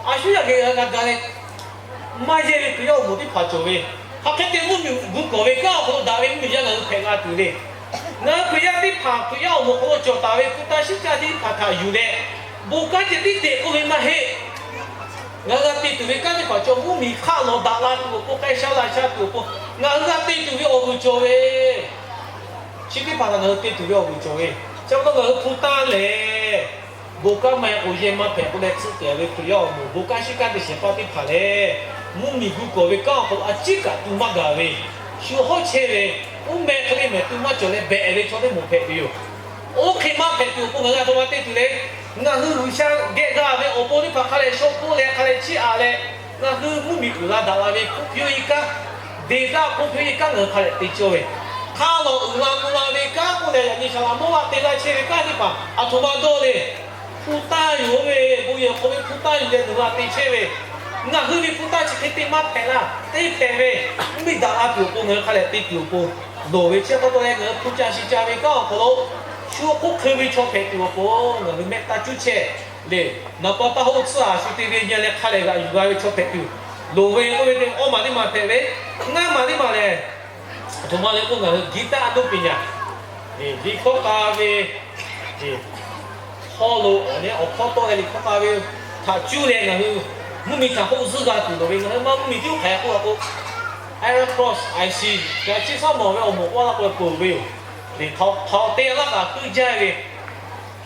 a shuˉ yaˇ geh g'a ga leh maˇ yehˇ ve Hkriꞈ yaˇ awˬ moˍ teˇ hpaˍ cawˬ ve. Hk'aˬ hk'e te mvuhˇ miˬ gu kawˬ ve kanˉ awˬ hk'aw lo daꞈ ve mvuhˇ miˬ yaˇ ngaˬ hui hpehꞈ la tuˬ le. Ngaˬ hui Hkriꞈ yaˇ teˇ hpaˍ Hkriꞈ yaˇ awˬ moˍ hk'aw lo cawˬ taˍ ve hpu taˇ shiˉ caˇ teˇ hpaˍ htaꞈ yuˬ leh, bon kanˉ ceh tiˉ te k'oˆ ve maˇ heˆ. Ngaˬ hui g'a te tuˬ ve kanˉ teˇ hpaˍ cawˬ mvuhˇ miˬ hk'aˆ lawˬ daꞈ la tuˬ awˬ pon, k'ai sha la sha tuˬ awˬ pon, ngaˬ hui g'a te tuˬ ve awˬ vuiˬ cawˬ ve. Chi teˇ hpaˍ htaꞈ ngaˬ hui te tuˬ ve awˬ vuiˬ cawˬ ve. Chi pa taw ngaˬ hui hpu taˇ lehˬ, bon kanˉ maˇ heˆ k'o yehˇ maˇ hpehꞈ k'oˆ leh tcuhˉ tehˬ ve Hkriꞈ yaˇ awˬ moˍ bon kanˉ shiˉ kanˉ te shehˍ hpaˇ teˇ hpaˍ lehˬ, mvuhˇ miˬ gu kawˬ ve kanˉ awˬ hk'aw lo a ciˉ kaꞈ tu maˇ gaˬ ve, shu hawˉ chehˇ ve, uˉ meh hk'e le mehˍ tu maˇ cawˬ leh behꞈ ve chaw teˇ moˍ hpehꞈ ve yoˬ. Oˇ hk'e maˇ hpehꞈ tuˬ awˬ pon ngaˬ hui a htoꞈ ma te tuˬ le. Ngaˬ hui G'uiˬsha geh g'a ve awˬ pon teˇ hpaˍ hk'a leh shaw hpoˆ leh hk'a leh chiˇ aꞈ leh, ngaˬ hui mvuhˇ miˬ uiˍ la daꞈ la ve hkuˆ piˇ-oˆ iˉ kaˉ, deˍ taˇ hkuˆ piˇ-oˆ iˉ kaˉ ngaˬ hui hk'a leh te cawˇ ve, hk'a lawˬ uiˍ la mvuh la ve kanˉ k'oˆ leh yaꞈ nyi Saˍ laꞈ mawˇ g'a te laˇ chehˇ ve kanˉ teˇ hpaˍ a htoꞈ ma dawˇ le. Hpu taˇ yoˬ ve, bon yehˬ hk'aw ve hpu taˇ yoˬ leh nawˬ hui a te chehˇ ve, ngaˬ hui ve hpu taˇ chi hk'e te maˇ hpehꞈ laˇ, te hpehꞈ ve, mvuhˇ miˬ daꞈ la tuˬ awˬ pon ngaˬ hui hk'a leh te tuˬ awˬ pon loˍ ve chi pa taw leh ngaˬ hui hpu ca shi ca ve kanˉ awˬ hk'aw lo shu hk'oˆ hk'e ve chaw hpehꞈ tuˬ awˬ pon ngaˬ hui mehˆ taˇ cuˉ chehˇ le. Naˍ paw taˇ hoˆ tcuhˉ a shu te ve nyi leh hk'a leh g'aꞈ yuˬ g'a ve chaw hpehꞈ tuˬ loˍ ve k'oˆ ve te, awˇ maˬ teˇ maˬ hpehꞈ ve, ngaˇ maˬ teˇ maˬ lehˬ, a htoꞈ ma le k'o ngaˬ hui กีตาร์ a doˇ peꞈ nyaꞈ, liꞈ hkawˇ k'a ve, hawˇ lo awˬ hkawˇ tawˆ leh liꞈ hkawˇ k'a ve htaꞈ cuˇ leh ngaˬ hui mvuhˇ miˬ htaꞈ hoˆ zuhˆ g'a tuˬ loˍ ve, ngaˬ hui maˇ mvuhˇ miˬ tiˉ oˇ hk'aˬ hk'e k'o, Iron Cross I C, ga chiˇ saˉ mawˬ ve awˬ moˍ k'oˆ laˇ k'o peuˬ ve yoˬ. Liꞈ hk'aw hk'aw te laˇ kaꞈ heuˆ jaˇ ve,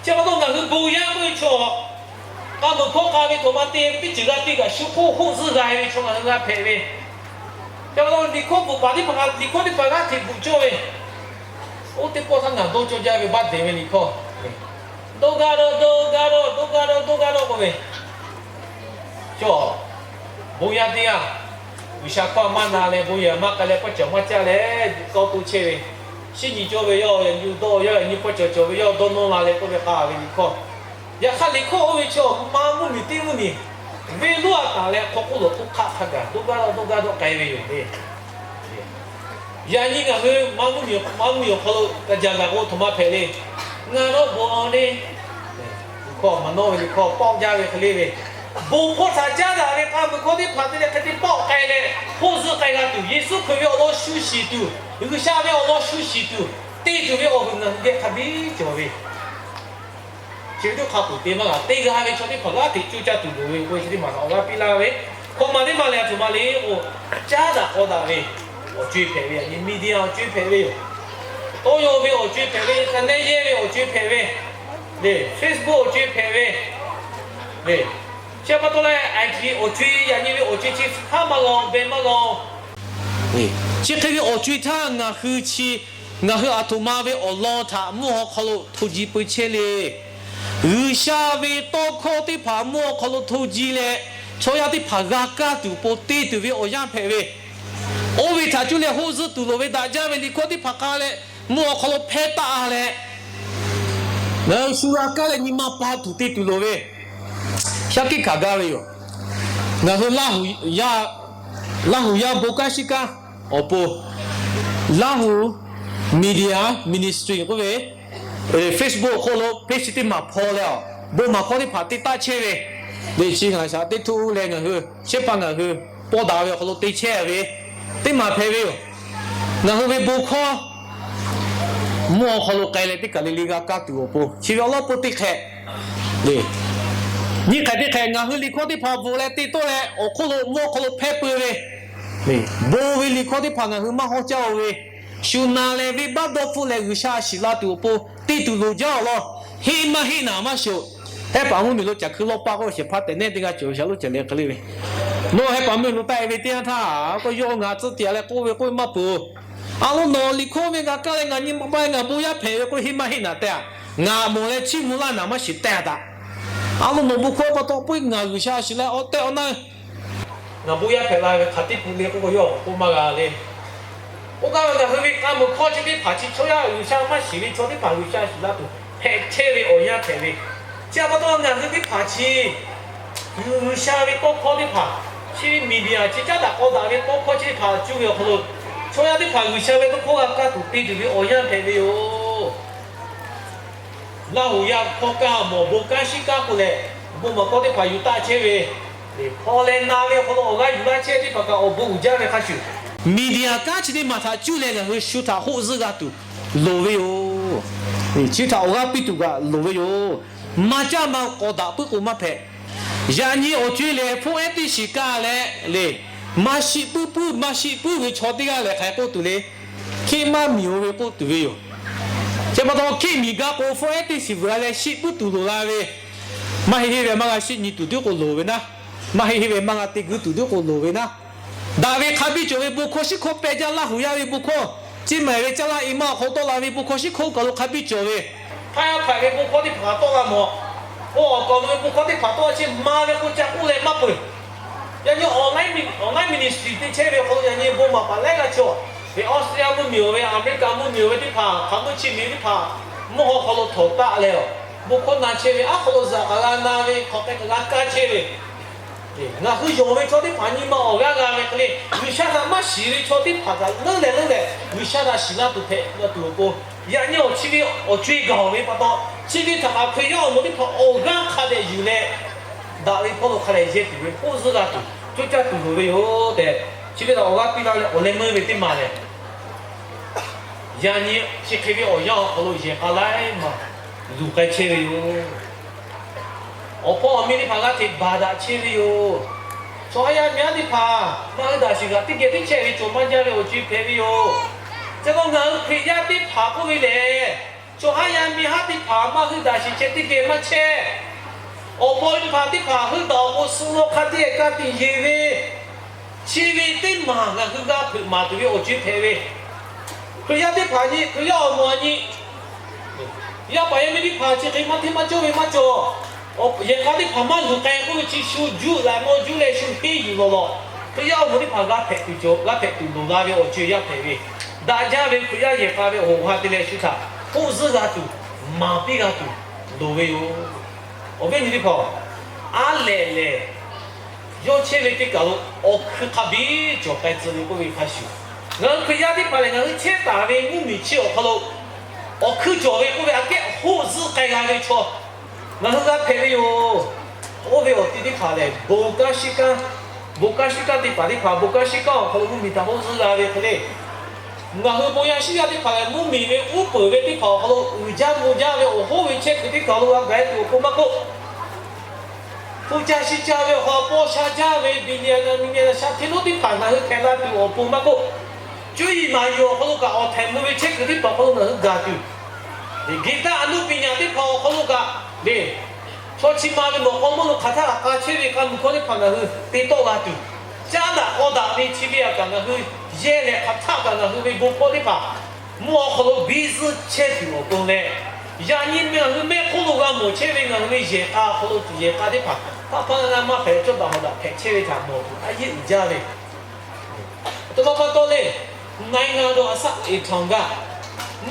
chi pa taw ngaˬ hui bon yaˇ k'oˆ ve chaw, k'a meuˬ hkawˇ k'a ve htaꞈ ma te ve teˇ ceuˬ g'a te kaꞈ shu hk'oˆ hoˆ zuhˆ g'a ve chaw ngaˬ hui g'a hpehꞈ ve. Chi pa taw liꞈ hkawˇ bvuhꞈ paˍ teˇ hpaˍ, liꞈ hkawˇ teˇ hpaˍ g'aˇ hteꞈ bvuhꞈ cawˇ ve, oˇ teˇ pawˆ htaˇ ngaˬ dawˇ cawˇ jaˇ ve baˆ dehˬ ve liꞈ hkawˇ, dawˇ gaˇ dawˇ, dawˇ gaˇ dawˇ, dawˇ gaˇ dawˇ, dawˇ gaˇ dawˇ k'oˆ ve, cawˬ, bon yaˇ teˇ g'aˇ, G'uiˬsha hkawˇ maˇ na leh bon yehˬ maˇ k'ai leh pawˇ cawˬ maˇ caˇ leh dawˇ to chehˇ ve, shinˉ nyi cawˇ ve yawˇ yaꞈ nyi dawˇ, yawˇ yaꞈ nyi pawˇ cawˬ cawˬ ve yawˇ dawˇ nawˇ la leh k'oˆ ve k'a ve liꞈ hkawˇ. Yaꞈ hk'aˇ liꞈ hkawˇ oˇ ve chaw maˇ mvuhˇ miˬ teˇ mvuhˇ miˬ venˇ lonˉ a taˍ leh hk'aw hk'oˆ lawˬ hk'oˆ hk'aˆ hk'a gaˬ dawˇ gaˇ dawˇ, dawˇ gaˇ dawˇ k'ai ve yoˬ le. Yaꞈ nyi ngaˬ hui maˇ mvuhˇ miˬ awˬ hk'aw lo ka jaˬ gaˬ k'o a htoꞈ ma hpehꞈ le. Ngaˬ nawˉ bon le, liꞈ hkawˇ maˇ nawˇ ve liꞈ hkawˇ pawˆ jaˇ ve hk'e le ve, bon hkawˇ htaꞈ caˉ daꞈ ve k'a meuˬ hkawˇ teˇ hpaˍ te leh hk'e te pawˆ k'ai leh, hk'oˆ zuhˆ k'ai g'a tuˬ, Yeˍsuˆ Hkriꞈ ve awˬ lawn shu shiˍ tuˬ, G'uiˬsha ve awˬ lawn shu shiˍ tuˬ te tuˬ ve awˬ vuiˬ ngaˬ hui geh hk'a biˇ cawˬ ve, chi ve teˇ hk'a peuˬ te maˇ g'a. Te g'a ve chaw teˇ hpaˍ g'aˇ hteꞈ coˇ caˇ tuˬ loˍ ve k'o, chi teˇ maˬ htaꞈ awˬ g'aˇ piˇ laˇ ve, hk'aw ma teˇ maˬ lehˬ a htoꞈ ma le k'o, caˉ daꞈ k'aw daꞈ ve awˬ co-e hpehꞈ ve, yaꞈ nyi media awˬ co-e hpehꞈ ve yoˬ. Tawˇ yaw ve awˬ co-e hpehꞈ ve, internet yehˇ ve awˬ co-e hpehꞈ ve, Facebook awˬ co-e hpehꞈ ve, chi pa taw leh IT awˬ co-e, yaꞈ nyi ve awˬ co-e chi hk'aˇ maˇ g'a-o, beh maˇ g'a-o. Chi hk'e ve awˬ co-e htaˇ ngaˬ hui chi, ngaˬ hui a htoꞈ ma ve awˬ lawn htaꞈ mvuhˇ haw hk'aw lo hto ji peu chehˇ le. G'uiˬsha ve tawˇ hkawˇ teˇ hpaˍ mvuhˇ haw hk'aw lo hto ji leh, chaw yaˇ teˇ hpaˍ g'a kaˇ tuˬ awˬ pon te tuˬ ve awˬ yanˇ hpehꞈ ve, oˇ ve htaꞈ cuˇ leh hoˆ zuhˆ tuˬ loˍ ve daꞈ jaˇ ve liꞈ hkawˇ teˇ hpaˍ k'a leh mvuhˇ haw hk'aw lo hpehˇ taˆ leh, ngaˬ hui shu g'a kaˇ leh nyi ma pa tuˬ te tuˬ loˍ ve, shaˉ hkiˆ hkanˍ gaˇ ve yoˬ. Ngaˬ hui Laˇ huˍ yaˇ, Laˇ huˍ yaˇ bon kanˉ shiˉ kanˉ awˬ pon, Laˇ huˍ Media Ministry k'oˆ ve, Facebook awˬ hk'oˆ lo page teˇ maˬ hpaw leh a, bon maˍ hkawˇ teˇ hpaˍ te taˆ chehˇ ve, le chi ngaˬ shaˍ teˇ htuˆ leh ngaˬ hui shehˉ pa ngaˬ hui paw daꞈ ve awˬ hk'aw lo te chehˇ ve teˇ maˬ hpehꞈ ve yoˬ. Ngaˬ hui ve bon hkawˇ mvuhˇ haw hk'aw lo k'ai leh teˇ kaˬ le le g'a kaˇ tuˬ awˬ pon chi ve awˬ lawn peuˬ teˇ hk'ehꞈ, nyiˇ hk'ehꞈ teˇ hk'ehꞈ ngaˬ hui liꞈ hkawˇ teˇ hpaˍ bvuhꞈ leh te tawˆ leh awˬ hk'oˆ lo mvuhˇ haw hk'aw lo hpehˇ peu ve, bon ve liꞈ hkawˇ teˇ hpaˍ ngaˬ hui maˇ hawˇ caˇ-o ve, shu na leh venˇbaˆ dawˇ hpfuhˆ leh G'uiˬsha shiˍ la tuˬ awˬ pon te tuˬ loˍ jaˇ awˬ lawn, heˆ maˇ heˆ naˍ maˇ shoˍ. Hehˉ paˍ mvuhˇ miˬ lo caˬ hkui lawˇ paˇ k'oˆ shehˍ hpaˇ tehꞈ nehˉ teˇ g'aˇ cawˬ ve shaˍ lo cehˬ leh hk'e le ve, nawˬ hehˉ paˍ mvuhˇ miˬ lo taˆ-e ve teˇ yanˇ htaˇ k'o yawˇ ngaˬ tcuhˉ tiꞈ leh k'oˆ ve k'oˆ ve maˇ peuˬ. A lo nawˬ liꞈ hkawˇ ve g'a kaˇ leh ngaˬ nyi ma ba ngaˬ bon yaˇ hpehꞈ ve k'o heˆ maˇ heˆ naˍ tehꞈ, ngaˬ mawˬ leh chiˇ mvuh laˇ naˍ maˇ shiˍ tehꞈ taꞈ. A lo nawˬ bon hkawˇ pa taw k'oˆ ngaˬ G'uiˬsha shiˍ leh awˬ tehꞈ awˬ na ngaˬ bon yaˇ hpehꞈ la ve hk'aˬ teˇ pu le k'oˆ k'o yawˇ k'oˆ maˇ g'a le. Oˇ kaˇ ve ngaˬ hui ve k'a meuˬ hkawˇ chi teˇ hpaˍ chi chaw yaˇ G'uiˬsha maˇ shiˍ ve chaw teˇ hpaˍ G'uiˬsha shiˍ la tuˬ hpehꞈ chehˇ ve awˬ yanˇ hpehꞈ ve, chi pa taw ngaˬ hui teˇ hpaˍ chi G'uiˬsha ve tawˇ hkawˇ teˇ hpaˍ, chi ve media chi caˉ daꞈ k'aw daꞈ ve tawˇ hkawˇ chi teˇ hpaˍ cuˇ ve awˬ hk'aw lo Chaw yaˇ teˇ hpaˍ G'uiˬsha ve tawˇ hkawˇ g'a kaˇ tuˬ te tuˬ ve awˬ yanˇ hpehꞈ ve yoˬ. Laˇ huˍ yaˇ hkawˇ kaˇ mawˬ bon kanˉ shiˉ kanˉ k'oˆ leh, bon maˍ kawˇ teˇ hpaˍ yuˬ taˆ chehˇ ve, hpaw leh na ve awˬ hk'aw lo awˬ g'aˇ yuˬ laˇ chehˇ teˇ hpaˍ kaꞈ awˬ bon uiˍ jaˇ ve hk'a shuˍ, media kanˉ chi teˇ maˬ htaꞈ cuˇ leh ngaˬ hui shu htaꞈ hoˆ zuhˆ g'a tuˬ loˍ ve yoˬ. Chi htaꞈ awˬ g'aˇ piˇ tuˬ kaꞈ loˍ ve yoˬ. Maˇ caˇ maˇ k'awꞈ daꞈ puiˉ k'o maˇ hpehꞈ. Yaꞈ nyi awˬ co-e lehˬ, hpfuhˇ ehˉ teˇ shiˍ kaˇ leh le, maˇ shiˆ puiˉ puiˉ, maˇ shiˆ puiˉ ve chaw teˇ g'aˇ lehˬ hk'aˬ hk'e k'oˆ tuˬ le, hkiˆ maˇ miˬ-o ve k'oˆ tuˬ ve yoˬ. Chi pa taw hkiˆ miˬ gaˇ k'o, hpfuhˇ ehˉ teˇ shiˍ vuiˬ a leh shiˆ puiˉ tuˬ loˍ la ve, maˇ heˆ heˆ ve maˇ g'a shiˆ nyi tuˬ tiˉ k'o loˍ ve naˉ, maˇ heˆ heˆ ve maˇ g'a te guiˇ tuˬ tiˉ k'o loˍ ve naˉ, daꞈ ve hk'a biˇ cawˬ ve bon hkawˇ shiˉ hkawˇ pehˇ jaˇ. Laˇ huˍ yaˇ ve bon hkawˇ, Chiˇ mehˍ ve caˇ laˇ i maˇ awˬ hk'aw tawˆ la ve bon hkawˇ shiˉ hkawˇ kaˬ lo hk'a biˇ cawˬ ve, htaˇ yaˇ hpehꞈ ve bon hkawˇ teˇ hpaˍ tawˆ la mawˬ. K'o awˬ kaˍ lo ve bon hkawˇ teˇ hpaˍ tawˆ la chi ma ve k'o ca k'oˆ leh maˇ peuˬ. Yaꞈ nyi online, online ministry te chehˇ ve awˬ hk'aw lo yaꞈ nyi bon maˍ paˍ laiˉ g'a cawˬ. Ve Australia mvuhˇmiˬ-oˬ ve, America mvuhˇmiˬ-oˬ ve teˇ hpaˍ, hk'aˬ mvuhˇ chi miˬ teˇ hpaˍ mvuhˇ haw hk'aw lo htawnˍ taˆ leh, bon hkawˇ na chehˇ ve aˉ hk'aw lo zuhꞈ k'aꞈ g'a na ve, hk'awꞈ k'ai k'aꞈ g'a kaˇ chehˇ ve, ngaˬ hui yonˍ ve chaw teˇ hpaˍ nyi ma awˬ g'aˇ g'a ve hk'e le, G'uiˬsha htaꞈ maˇ shiˍ ve chaw teˇ hpaˍ kaꞈ leuˉ leh leuˉ leh G'uiˬsha htaꞈ shiˍ laˇ tuˬ hpehꞈ la tuˬ awˬ pon, yaꞈ nyi awˬ chi ve awˬ co-e gaˬ-oˬ ve pa taw, chi ve htaꞈ kaꞈ Hkriꞈ yaˇ awˬ moˍ teˇ hpaˍ awˬ g'aˇ hk'a dehꞈ yuˬ leh, daꞈ ve hpawˇ lo hk'a dehꞈ yehˇ tuˬ ve k'oˆ zuhˆ g'a tuˬ coˇ caˇ tuˬ loˍ ve yoˬ tehꞈ, chi ve htaꞈ awˬ g'aˇ piˇ laˇ leh awˬ leh meuˇ ve teˇ maˬ lehˬ, yaꞈ nyi chi hk'e ve awˬ yanˇ awˬ hk'aw lo yehˬ k'a laiˉ maˬ luˬ k'ai chehˇ ve yoˬ. Awˬ hpawˇ awˬ miˇ teˇ hpaˍ g'aˇ hteꞈ baˬ daꞈ chehˇ ve yoˬ. Chaw haˉ yaˇ miˇ haˉ teˇ hpaˍ maˇ hui daꞈ shiˍ kaꞈ teˇ geh teˇ chehˇ ve cawˬ maˇ jaˇ ve awˬ co-e hpehꞈ ve yoˬ. Chi k'o ngaˬ hui Hkriꞈ yaˇ teˇ hpaˍ k'oˆ ve lehˬ, chaw haˉ yaˇ miˇ haˉ teˇ hpaˍ maˇ hui daꞈ shiˍ chehˇ teˇ geh maˇ chehˇ. Awˬ pa teˇ hpaˍ teˇ hpaˍ hui daꞈ awˬ pon suh lo hk'a teˇ geh ka tiꞈ yeˬ ve, chi ve teˇ maˬ ngaˬ hui g'a hpeuꞈ maˍ tuˬ ve awˬ co-e hpehꞈ ve, Hkriꞈ yaˇ teˇ hpaˍ nyi, Hkriꞈ yaˇ awˬ moˍ a nyi, yaˇ paˍ yaˇ miˇ teˇ hpaˍ chi hk'e maˇ hteˇ maˇ cawˇ ve maˇ cawˬ. Yehˬ k'a teˇ hpaˍ maˇ luˬ k'ai k'oˆ ve chi shu juˇ laꞈ mawˇ juˇ leh shu henˇ yuˬ lawˬ lawˬ. Hkriꞈ yaˇ awˬ moˍ teˇ hpaˍ g'a hpehꞈ tuˬ cawˬ, g'a hpehꞈ tuˬ loˍ la ve awˬ co-e yaˇ hpehꞈ ve, daꞈ jaˇ ve Hkriꞈ yaˇ yehˬ k'a ve awˬ hoꞈ ha te leh shu htaꞈ hoˆ zuhˆ g'a tuˬ, maˍ piˇ g'a tuˬ loˍ ve yoˬ. Awˬ viˉ nyi teˇ hpaˍ, aˉ lehꞈ lehˬ, yawˇ chehˇ ve teˇ kaˬ lo awˬ hkui hk'a biˇ cawˬ k'ai tcuh ve k'oˆ ve hk'a shuˍ, ngaˬ hui Hkriꞈ yaˇ teˇ hpaˍ lehˬ ngaˬ hui chehˇ taˍ ve mvuhˇmiˬ chi awˬ hk'aw lo awˬ hkui cawˬ ve k'oˆ ve aꞈ kehˉ hoˆ zuhˆ k'ai g'a ve chaw ngaˬ hui g'a hpehꞈ ve yoˬ. Oˇ ve awˬ ti teˇ hpaˍ lehˬ, bon kanˉ shiˉ kanˉ, bon kanˉ shiˉ kanˉ teˇ hpaˍ teˇ hpaˍ bon kanˉ shiˉ kanˉ awˬ hk'aw lo mvuhˇmiˬ htaꞈ hoˆ zuhˆ g'a ve hk'e le, ngaˬ hui bon yaˇ shiˉ yaˇ teˇ hpaˍ lehˬ mvuhˇmiˬ ve uˉ peunˍ ve teˇ hpaˍ awˬ hk'aw lo uiˍ jaˇ mvuh jaˇ ve awˬ hoˉ ve chehˇ kuiˬ teˇ hpaˍ lo g'a gaˬ tuˬ awˬ pon maˇ k'oˆ, hpu ca shi ca ve awˬ hk'aw paw sha jaˇ ve billionaire, millionaire sha hteˇ lonˉ teˇ hpaˍ ngaˬ hui hpehꞈ la tuˬ awˬ pon maˇ k'oˆ, cuˇ yiˍ maˍ yiˍ awˬ hk'aw lo kaꞈ awˬ htehꞈ mvuh ve chehˇ kuiˬ teˇ hpaˍ awˬ hk'aw lo ngaˬ hui gaˬ tuˬ, gehˬ taˇ a nuˇ piˇ nyaꞈ teˇ hpaˍ awˬ hk'aw lo kaꞈ le, chaw chi ma ve mawꞈ k'aw mvuhˇ lo hk'aˬ htaˇ kaꞈ k'a chehˇ ve k'a nuˬ hkawˇ teˇ hpaˍ ngaˬ hui te tawˆ la tuˬ, caˉ daꞈ k'aw daꞈ ve chi ve aꞈ kaꞈ ngaˬ hui yehˇ leh hk'aˬ htaˇ kaꞈ ngaˬ hui ve bon hkawˇ teˇ hpaˍ mvuhˇ awˬ hk'aw lo biˇ zuhˆ chehˇ tuˬ awˬ pon leh, yaꞈ nyi ngaˬ hui mehˆ hk'oˆ lo g'a mawˬ chehˇ ve ngaˬ hui ve yehˬ k'a awˬ hk'aw lo tuˬ yehˬ k'a teˇ hpaˍ hpaˇ hpaˇ g'aˇ maˇ hpehꞈ cawˇ daꞈ hawˍ daꞈ hpehꞈ chehˇ ve htaꞈ mawˬ tuˬ a yeˇ uiˍ jaˇ ve, a htoꞈ ma pa taw le, နိုင်ငံတော်အစက်အထံက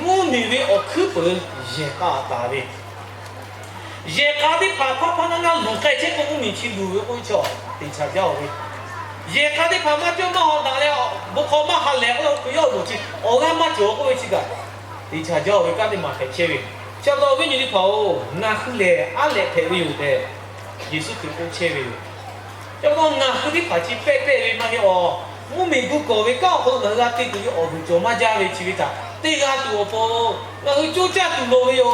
mvuhˇmiˬ ve awˬ hkuiˉ peuˬ yehˬ k'a taˍ ve, yehˬ k'a teˇ hpaˍ hpaˇ hpaˇ naˇ naˇ luˬ k'ai chehˇ k'o mvuhˇmiˬ chi luˬ ve k'oˆ ve chaw teꞈ chaꞈ jaˇ-oˬ ve, yehˬ k'a teˇ hpaˍ maˇ cawˇ maˇ hawˍ daꞈ leh, bon hk'aw maˇ ha lehˬ k'oˆ ve Hkriꞈ yaˇ awˬ moˍ chi awˬ g'aˇ maˇ cawˬ k'oˆ ve chi kaꞈ teꞈ chaꞈ jaˇ-oˬ ve kanˉ teˇ maˬ hpehꞈ chehˇ ve. Chi pa taw awˬ viˉ nyi teˇ hpaˍ-oˬ, ngaˬ hui lehˬ aˉ lehꞈ hpehꞈ ve yoˬ tehꞈ Yeˍsuˆ Hkriꞈ k'oˆ chehˇ ve yoˬ. Chi pa taw ngaˬ hui teˇ hpaˍ chi pehˆ pehˆ ve maˇ heˆ awˬ, mvuhˇmiˬ gu kawˬ ve kanˉ awˬ hk'aw lo ngaˬ hui g'a te tuˬ ve awˬ vuˬ cawˬ maˇ jaˇ ve chi ve htaꞈ te g'a tuˬ awˬ pon ngaˬ hui coˇ caˇ tuˬ loˍ ve yoˬ.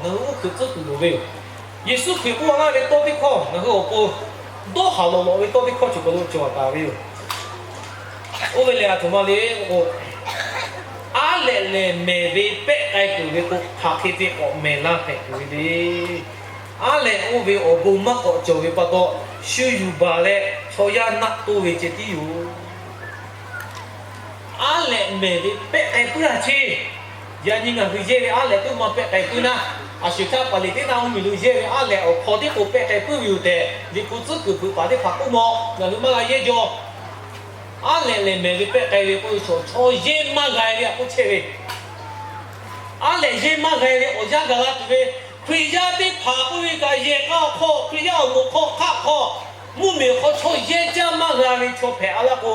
Ngaˬ hui uˉ hkuiꞈ tcuhˉ tuˬ loˍ ve yoˬ. Yeˍsuˆ Hkriꞈ k'oˆ laˇ ve tawˇ teˇ hkawˇ ngaˬ hui awˬ pon dawˇ haˍ lawˬ lawꞈ ve tawˇ teˇ hkawˇ chi kaˬ lo cawˬ taˍ ve yoˬ. Oˇ ve lehˬ aˬ htoꞈ ma le k'o, aˉ lehꞈ lehˬ mehˬ ve pehˆ k'ai peuˬ ve k'o, hk'aˬ hk'e te k'awꞈ mehˬ laˇ hpehꞈ tuˬ ve le. Aˉ lehꞈ oˇ ve awˬ bon maˇ k'awꞈ cawˬ ve pa taw, shu yuˬ baˬ leh chaw yaˇ naˆ toˇ ve ceh tiˉ yoˬ. Aˉ lehꞈ mehˬ ve pehˆ k'ai puiˉ a ceˇ. Yaꞈ nyi ngaˬ hui yehˇ ve aˉ lehꞈ teˇ ma pehˆ k'ai puiˉ naˉ, a shuˍ htaˇ paˍ liꞈ teˇ naˆ mvuhˇmiˬ lo yehˇ ve aˉ lehꞈ awˬ hk'aw tiˉ k'o pehˆ k'ai puiˉ ve yoˬ tehꞈ, liꞈ hpu tcuhˉ kuiˬ peuˬ paˍ teˇ hpaˍ k'oˆ mawˬ, ngaˬ hui maˇ g'a yehˇ jaw. Aˉ lehꞈ lehˬ mehˬ ve pehˆ k'ai ve k'oˆ ve chaw, chaw yehˇ maˇ g'a ve a k'oˆ chehˇ ve, aˉ lehꞈ yehˇ maˇ g'a ve awˬ yanˇ gaˬ la tuˬ ve, Hkriꞈ yaˇ teˇ hpaˍ k'oˆ ve kaꞈ yehˬ k'a awˬ hk'aw, Hkriꞈ yaˇ awˬ moˍ hk'aw hk'aˆ hk'aw, mvuhˇmiˬ awˬ hk'aw chaw yehˇ caˇ maˇ g'a ve chaw hpehꞈ a laˇ k'o,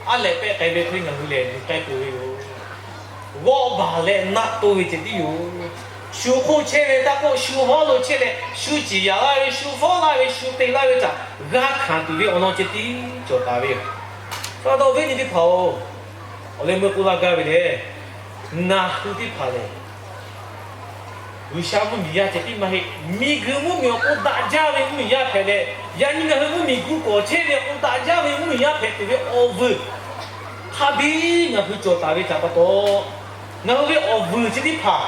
aˉ lehꞈ pehˆ k'ai ve hk'e ngaˬ hui lehˬ, nyi k'ai peuˬ ve yoˬ. G'awˆ baˬ leh naˆ to ve ceh tiˉ yoˬ. Shu hk'oˆ chehˇ ve taˇ k'oˆ, shu hawˉ lo chehˇ leh shu ciˍ yaˍ laˇ ve, shu fawˉ laˇ ve, shu te laˇ ve htaꞈ g'a hkanˍ tuˬ ve awˬ lawn ceh tiˉ cawˬ taˍ ve yoˬ. Saˍ taw ve nyi teˇ hpaˍ-oˬ, awˬ leh meuˇ k'oˆ laˇ gaˇ ve lehˬ, ngaˬ hui teˇ hpaˍ lehˬ, G'uiˬsha mvuhˇmiˬ yaˇ ceh tiˉ maˇ heˆ. Miˬguiˬ mvuhˇmiˬ awˬ pon daꞈ jaˇ ve mvuhˇmiˬ yaˇ hpehꞈ leh, yaꞈ nyi ngaˬ hui mvuhˇmiˬ gu kawˍ chehˇ ve awˬ pon daꞈ jaˇ ve mvuhˇmiˬ yaˇ hpehꞈ tuˬ ve awˬ vuiˬ hk'a biˇ ngaˬ hui cawˬ taˍ ve htaꞈ pa taw, ngaˬ hui ve awˬ vuiˬ chi teˇ hpaˍ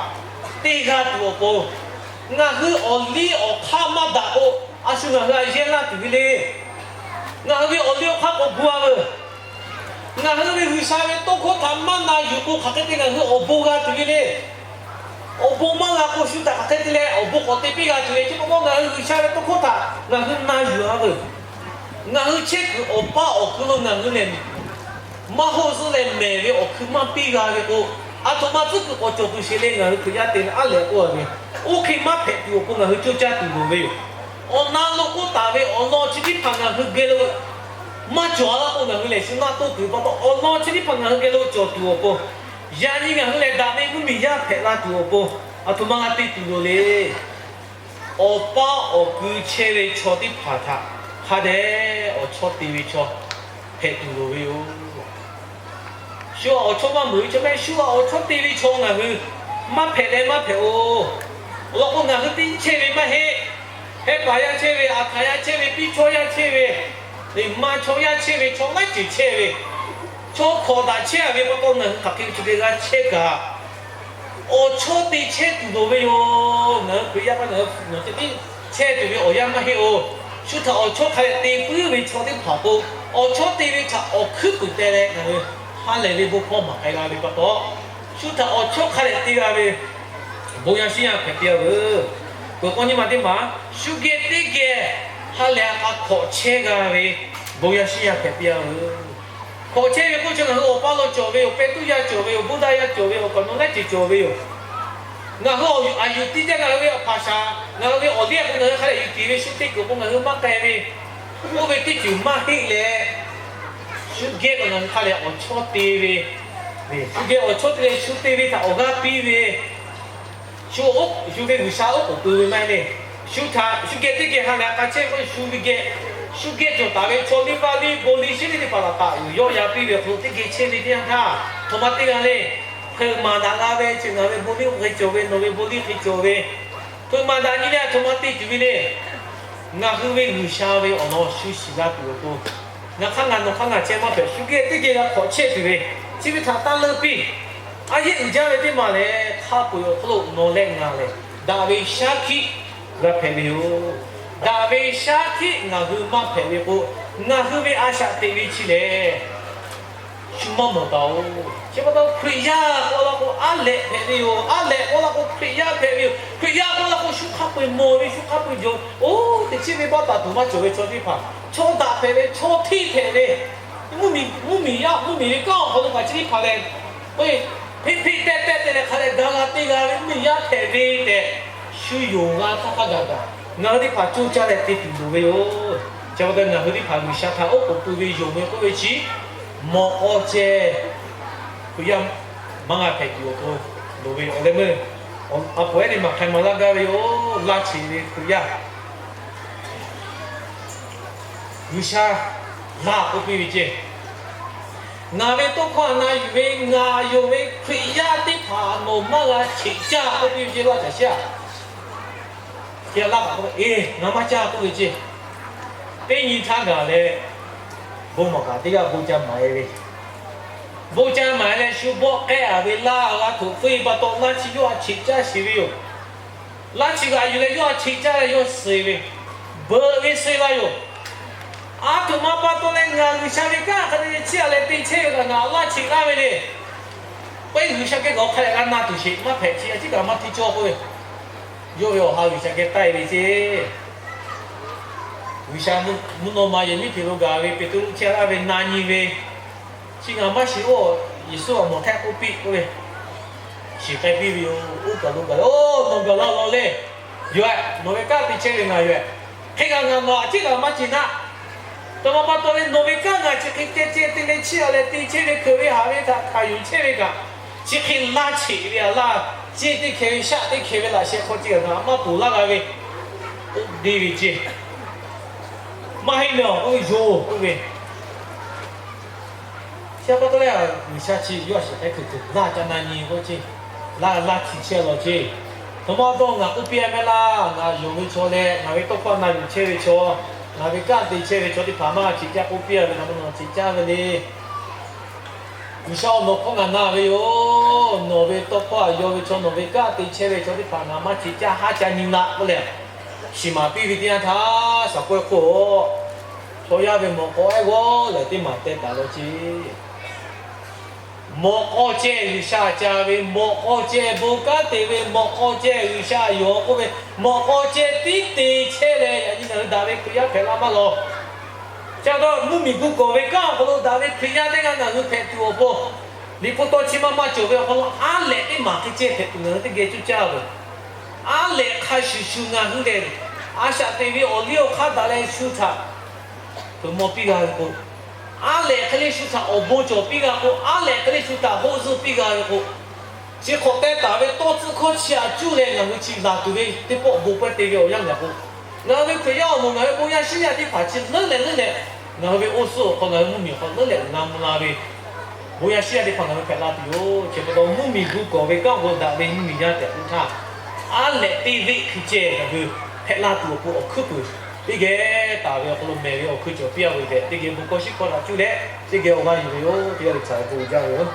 te g'a tuˬ awˬ pon, ngaˬ hui awˬ liˇ awˬ hk'aˇ maˇ daꞈ k'o, a shu ngaˬ hui a yehˇ laˇ tuˬ ve le. Ngaˬ hui ve awˬ liˇ awˬ hk'aˇ k'awꞈ gu-a veuˬ. Ngaˬ hui ve G'uiˬsha ve tawˇ hkawˇ htaꞈ maˇ na yuˬ k'o, hk'aˬ hk'e te ngaˬ hui awˬ bon g'a tuˬ ve le. Awˬ bon maˇ g'a k'o, shu htaꞈ hk'aˬ hk'e te leh awˬ bon k'awꞈ te piˇ g'a tuˬ ve. Chi pa taw ngaˬ hui G'uiˬsha ve tawˇ hkawˇ htaꞈ ngaˬ hui na yuˬ-a veuˬ. Ngaˬ hui chehˇ kuiˬ awˬ paˇ awˬ kui lo ngaˬ hui lehˬ, maˇ hoˆ zuhˆ leh mehˬ ve awˬ hkui maˇ piˇ g'a ve k'o, aˬ htoꞈ ma tcuhˉ kuiˬ k'awꞈ cawˬ tuˬ sheˍ le. Ngaˬ hui Hkriꞈ yaˇ te leh aˉ lehꞈ k'oˆ-a ve, oˇ hk'e maˇ hpehꞈ tuˬ awˬ pon ngaˬ hui coˇ caˇ tuˬ loˍ ve yoˬ. Awˬ na lo k'oˆ taˍ ve awˬ lawn chi teˇ hpaˍ ngaˬ hui geh lo maˇ cawˬ-a laˇ k'o, ngaˬ hui lehˬ shu naˆ toˇ tuˬ pa taw, awˬ lawn chi teˇ hpaˍ ngaˬ hui geh lo cawˬ tuˬ awˬ pon, yaꞈ nyi ngaˬ hui lehˬ daꞈ ve mvuhˇmiˬ yaˇ hpehꞈ la tuˬ awˬ pon, aˬ htoꞈ ma g'a te tuˬ loˍ le. Awˬ paˇ awˬ kui chehˇ ve chaw teˇ hpaˍ htaꞈ hk'a dehꞈ awˬ chawˇ te ve chaw hpehꞈ tuˬ loˍ ve yoˬ. Shu awˬ chawˇ maˇ meuˍ ve chaw mehˆ, shu awˬ chawˇ te ve chaw ngaˬ hui maˇ hpehꞈ leh maˇ hpehꞈ-oˬ. Awˬ lawn k'o, ngaˬ hui teˇ chehˇ ve maˇ heˆ. Hehˉ paˍ yaˇ chehˇ ve, aˬ hkanˍ yaˇ chehˇ ve, piˇ chaw yaˇ chehˇ ve, maˇ chaw yaˇ chehˇ ve, chaw laiˉ ceuˬ chehˇ ve, chaw hkawꞈ daꞈ chehˇ-a ve pa taw, ngaˬ hui hk'aˬ hk'e ve chi hk'e g'a chehˇ kaꞈ, awˬ chawˇ te chehˇ tuˬ loˍ ve yoˬ. Ngaˬ hui Hkriꞈ yaˇ hpaˇ ngaˬ hui nawˬ ceh tiˉ chehˇ tuˬ ve awˬ yanˇ maˇ heˆ-oˬ. Shu htaꞈ awˬ chawˇ hk'a dehꞈ te puiˉ ve chaw teˇ hpaˍ k'o, awˬ chawˇ te ve htaꞈ awˬ hkuiˉ puiˍ teh leh ngaˬ hui ha lehˬ ve bon hkawˇ maˍ k'ai g'a ve pa taw, shu htaꞈ awˬ chawˇ hk'a dehꞈ te g'a ve bon yaˇ shinˉ yaˇ hpehꞈ piˇ-a veuˬ. Peuˬ k'o nyi ma teˇ maˬ, shu geh teˇ geh ha lehˬ a k'a hkawꞈ chehˇ g'a ve bon yaˇ shinˉ yaˇ hpehꞈ piˇ-a veuˬ. Hkawꞈ chehˇ ve k'oˆ chi ngaˬ hui awˬ paˇ lo cawˬ ve yoˬ, pehˇ tuˉ yaˇ cawˬ ve yoˬ, Buddha yaˇ cawˬ ve yoˬ, awˬ kaꞈ nawˬ laiˉ ceuˬ cawˬ ve yoˬ. Ngaˬ hui aˬ yuˬ tiˇ jaˇ, ngaˬ hui ve awˬ hpaˍ shaˍ, ngaˬ hui ve awˬ liˇ a k'o ngaˬ hui hk'a dehꞈ yuˬ tiˍ ve, shu te kuiˬ k'o ngaˬ hui maˇ k'ai ve, oˇ ve teˇ ceuˬ maˇ heˆ leh, shu geh k'o ngaˬ hui hk'a dehꞈ awˬ chawˇ te ve, shu geh awˬ chawˇ te leh shu te ve htaꞈ awˬ g'aˇ piˇ ve, shu ve G'uiˬsha oˉ k'oˍ pui ve maˇ heˆ le. Shu htaꞈ shu geh teˇ geh ha lehˬ a k'a chehˇ ve k'o, shu ve geh, shu geh cawˬ taˍ ve chaw liˇ vaˇ liˇ bon liˇ shiˉ liˇ teˇ hpaˍ laꞈ taˍ uiˍ yawˇ yaꞈ piˇ ve awˬ hk'aw lo teˇ geh chehˇ ve teˇ yanˇ htaˇ, htoꞈ ma te g'a le. Hpeuꞈ maˍ daꞈ la ve chi ngaˬ hui ve bon liˇ hk'e cawˬ ve, nawˬ ve bon liˇ hk'e cawˬ ve, hpeuꞈ maˍ daꞈ nyi leh a htoꞈ ma te tuˬ ve le. Ngaˬ hui ve G'uiˬsha ve awˬ lawn shu shiˍ g'a tuˬ awˬ pon, ngaˬ hk'aˇ ngaˬ nawˬ hk'aˇ ngaˬ chehˇ maˇ hpehꞈ, shu geh teˇ geh g'a hk'awꞈ chehˇ tuˬ ve, chi ve htaꞈ taˇ leuˇ piˇ. A yehˉ uiˍ jaˇ ve teˇ maˬ lehˬ, hk'a peu-eˬ awˬ hk'aw lo nawˬ leh ngaˬ lehˬ daꞈ ve shaˉ hkiˆ g'a hpehꞈ ve yoˬ. Daꞈ ve shaˉ hkiˆ ngaˬ hui maˇ hpehꞈ ve k'o, ngaˬ hui ve a shaꞈ teꞈ ve chi lehˬ, shu maˇ mawˬ taˍ-oˬ. Chi pa taw Hkriꞈ yaˇ k'oˆ la k'o aˉ lehꞈ hpehꞈ ve yoˬ. Aˉ lehꞈ k'oˆ la k'o Hkriꞈ yaˇ hpehꞈ ve yoˬ. Hkriꞈ yaˇ k'oˆ la k'o shu hk'a peu-eˬ mawˬ ve, shu hk'a peu-eˬ jawˬ, oˇ teꞈ chiˉ ve baˆ taˍ tuˬ maˇ cawˬ ve chaw teˇ hpaˍ, chaw daꞈ hpehꞈ ve, chaw hteˇ hpehꞈ ve, mvuhˇmiˬ, mvuhˇmiˬ yaˇ, mvuhˇmiˬ ve kanˉ awˬ hk'aw lo kaꞈ chi teˇ hpaˍ lehˬ, hpeˆ hpeˆ teh teh teh leh hk'a leh ga g'a teˇ g'a ve mvuhˇmiˬ yaˇ hpehꞈ ve tehꞈ, shu yonˍ g'a htaˇ hk'a gaˬ gaˬ ngaˬ hui teˇ hpaˍ coˇ caˇ leh te tuˬ loˍ ve yoˬ. Chi pa taw ngaˬ hui teˇ hpaˍ G'uiˬsha htaꞈ oˉ k'oˍ pui ve yonˍ ve k'oˆ ve chi mawꞈ k'aw ceh, Hkriꞈ yaˇ maˇ g'a hpehꞈ tuˬ awˬ pon loˍ ve yoˬ. Awˬ leh meuˇ a poˍ ehˉ teˇ maˬ hk'ai maˍ laˇ gaˇ ve yoˬ. Laˇ cheꞈ ve Hkriꞈ yaˇ G'uiˬsha g'a k'oˆ piˇ ve ceh, ngaˬ ve tawˇ hkawˇ htaꞈ na yuˬ ve ngaˬ yonˍ ve Hkriꞈ yaˇ teˇ hpaˍ nawˬ maˇ g'a cheꞈ caˇ k'oˆ piˇ ve ceh, laˇ caˬ shiˉ-a. Chi laˇ kaꞈ k'oˆ ve, ngaˬ maˇ caˇ k'oˆ ve ceh. Teˇ nyi htaˇ gaˬ leh, bon maˍ kaꞈ teˇ g'aˇ bon ca maˍ-e ve, bon ca maˍ-e leh shu bawˆ k'ehˉ-a ve laˇ g'a htoꞈ feuˇ-e pa taw laˇ chi yawˇ a cheꞈ caˇ sheˍ ve yoˬ. Laˇ chi g'aꞈ yuˬ leh yawˇ a cheꞈ caˇ leh yawˇ suh ve, beuꞈ ve suh la yoˬ. A htoꞈ ma pa taw leh ngaˬ G'uiˬsha ve kanˉ hk'a dehꞈ chiˇ aꞈ leh te chehˇ ve kaꞈ ngaˬ laˇ cheꞈ laˇ ve le. K'o G'uiˬsha geh k'awꞈ hk'a dehꞈ g'a na tuˬ sheˍ, maˇ hpehꞈ chi a ciˉ kaꞈ maˇ hteˇ cawˇ k'oˆ ve, yawˇ ve awˬ ha G'uiˬsha geh taˆ-e ve ceh. G'uiˬsha mvuhˇ naw ma yehˬ miˉ hpeꞈ lo gaˬ ve Peˍtruˆ chehˇ laˇ ve na nyi ve, chi ngaˬ maˇ shiˍ-oˬ, Yeˍsuˆ awˬ mawˬ hk'ehˆ k'oˆ piˇ k'oˆ ve, shiˍ k'ai piˇ ve yoˬ. Oˇ kaˬ lo gaˬ leh, oˇ nawˬ gaˬ la law le. Yoˬ-eh, nawˬ ve kanˉ te chehˇ ve ngaˬ yoˬ-eh. Hk'e kaꞈ ngaˬ nawˬ a ciˉ kaꞈ maˇ ceˬ naˆ. Hk'e ma pa taw leh nawˬ ve kanˉ ngaˬ chi hk'e ceh ceh te leh chiˇ a leh te chehˇ ve hkeuꞈ ve haꞈ ve htaꞈ hkanˍ yuˬ chehˇ ve kaꞈ, chi hk'e laˇ cheꞈ ve a laˇ, ceˇ teˇ hkeh ve shaˆ teˇ hkeh ve laꞈ sheh hk'aw ceh ngaˬ maˇ ponˬ laˇ g'a ve, k'oˆ deˇ ve ceˇ. Maˇ heˆ leh awˬ k'oˆ ve yoˬ k'oˆ ve, chi pa taw leh G'uiˬsha chi yawˇ a shiˍ hk'e kuiˬ tuˬ laˇ ca na nyi k'oˆ ceˇ, laˇ laˇ htiꞈ chehˇ law ceˇ. Hk'e ma taw ngaˬ k'oˆ piˇ a mehˆ laˇ, ngaˬ yonˍ ve chaw leh ngaˬ ve tawˇ hkawˇ na yuˬ chehˇ ve chaw, ngaˬ ve kanˉ te chehˇ ve chaw teˇ hpaˍ maˇ cheꞈ caˇ k'oˆ piˇ a ve, ngaˬ maˇ nawˬ cheꞈ caˇ ve le. G'uiˬsha-oˬ, nawˬ hkawˇ ngaˬ na ve yoˬ. Nawˬ ve tawˇ hkawˇ a yaw ve chaw, nawˬ ve kanˉ te chehˇ ve chaw teˇ hpaˍ ngaˬ maˇ cheꞈ caˇ haˉ ca nyi naˆ k'oˆ leh, shiˍ maˍ piˇ ve teˇ yanˇ htaˇ, shaˍ k'oˆ hk'oˆ-oˬ, chaw yaˇ ve mawꞈ k'aw ehˉ g'awˇ lehˬ teˇ maˬ teh taˍ law ceˇ. Mawꞈ k'aw ceh G'uiˬsha ca ve, mawꞈ k'aw ceh bon kanˉ te ve, mawꞈ k'aw ceh G'uiˬsha yonˍ k'oˆ ve, mawꞈ k'aw ceh tiˉ te chehˇ leh yaꞈ nyi ngaˬ hui daꞈ ve Hkriꞈ yaˇ hpehꞈ la maˇ lawˬ. Ca taw mvuhˇmiˬ gu kawˍ ve kanˉ awˬ hk'aw lo daꞈ ve Hkriꞈ yaˇ teˇ g'aˇ ngaˬ hui hpehꞈ tuˬ awˬ pon, Liꞈ hpu tawˇ chi maˇ maˇ cawˬ ve awˬ hk'aw lo aˉ lehꞈ teˇ maˬ hk'e ceh hpehꞈ tuˬ ngaˬ hui teˇ geh cuˇ caˇ ve. Aˉ lehꞈ hk'a shuˍ shuˍ ngaˬ hui lehˬ, a shaꞈ teꞈ ve awˬ liˇ awˬ hk'aˇ daꞈ leh shu htaꞈ hpeuꞈ maw piˇ g'a ve k'o, aˉ lehꞈ hk'e le shu htaꞈ awˬ bon cawˬ piˇ g'a k'o, aˉ lehꞈ hk'e le shu htaꞈ hoˆ zuhˆ piˇ g'a ve k'o, chi hk'awꞈ teh taˍ ve tawˇ tcuhˆ hkawˇ chi aꞈ cuˇ leh ngaˬ hui chi laˬ tuˬ ve teˇ pawˆ bon pawehˇ te ve awˬ yanˇ gaˬ k'o, ngaˬ hui ve Hkriꞈ yaˇ awˬ moˍ ngaˬ hui bon yaˇ shiˉ yaˇ teˇ hpaˍ chi leuˉ leh leuˉ leh, ngaˬ hui ve oˇ suhˉ awˬ hk'aw ngaˬ hui mvuhˇmiˬ awˬ hk'aw leuˉ leh uiˍ la mvuh la ve bon yaˇ shiˉ yaˇ teˇ hpaˍ ngaˬ hui hpehꞈ la tuˬ yoˬ. Chi pa taw mvuhˇmiˬ gu kawˍ ve kanˉ awˬ hk'aw daꞈ ve mvuhˇmiˬ yaˇ tehꞈ k'oˆ htaˇ, aˉ lehꞈ teˇ veˆ hk'e ceh ngaˬ hui hpehꞈ la tuˬ awˬ pon awˬ hkuiˉ puiˍ teˇ geh taˍ ve awˬ hk'aw lo mehˬ ve awˬ hkui cawˬ piˇ a ve tehꞈ teˇ geh bon hkawˇ shiˉ hkawˇ htaꞈ cuˇ leh teˇ geh awˬ g'aˇ yuˬ ve yoˬ. Teˇ g'aˇ le htaꞈ k'oˆ jaˇ ve yoˬ.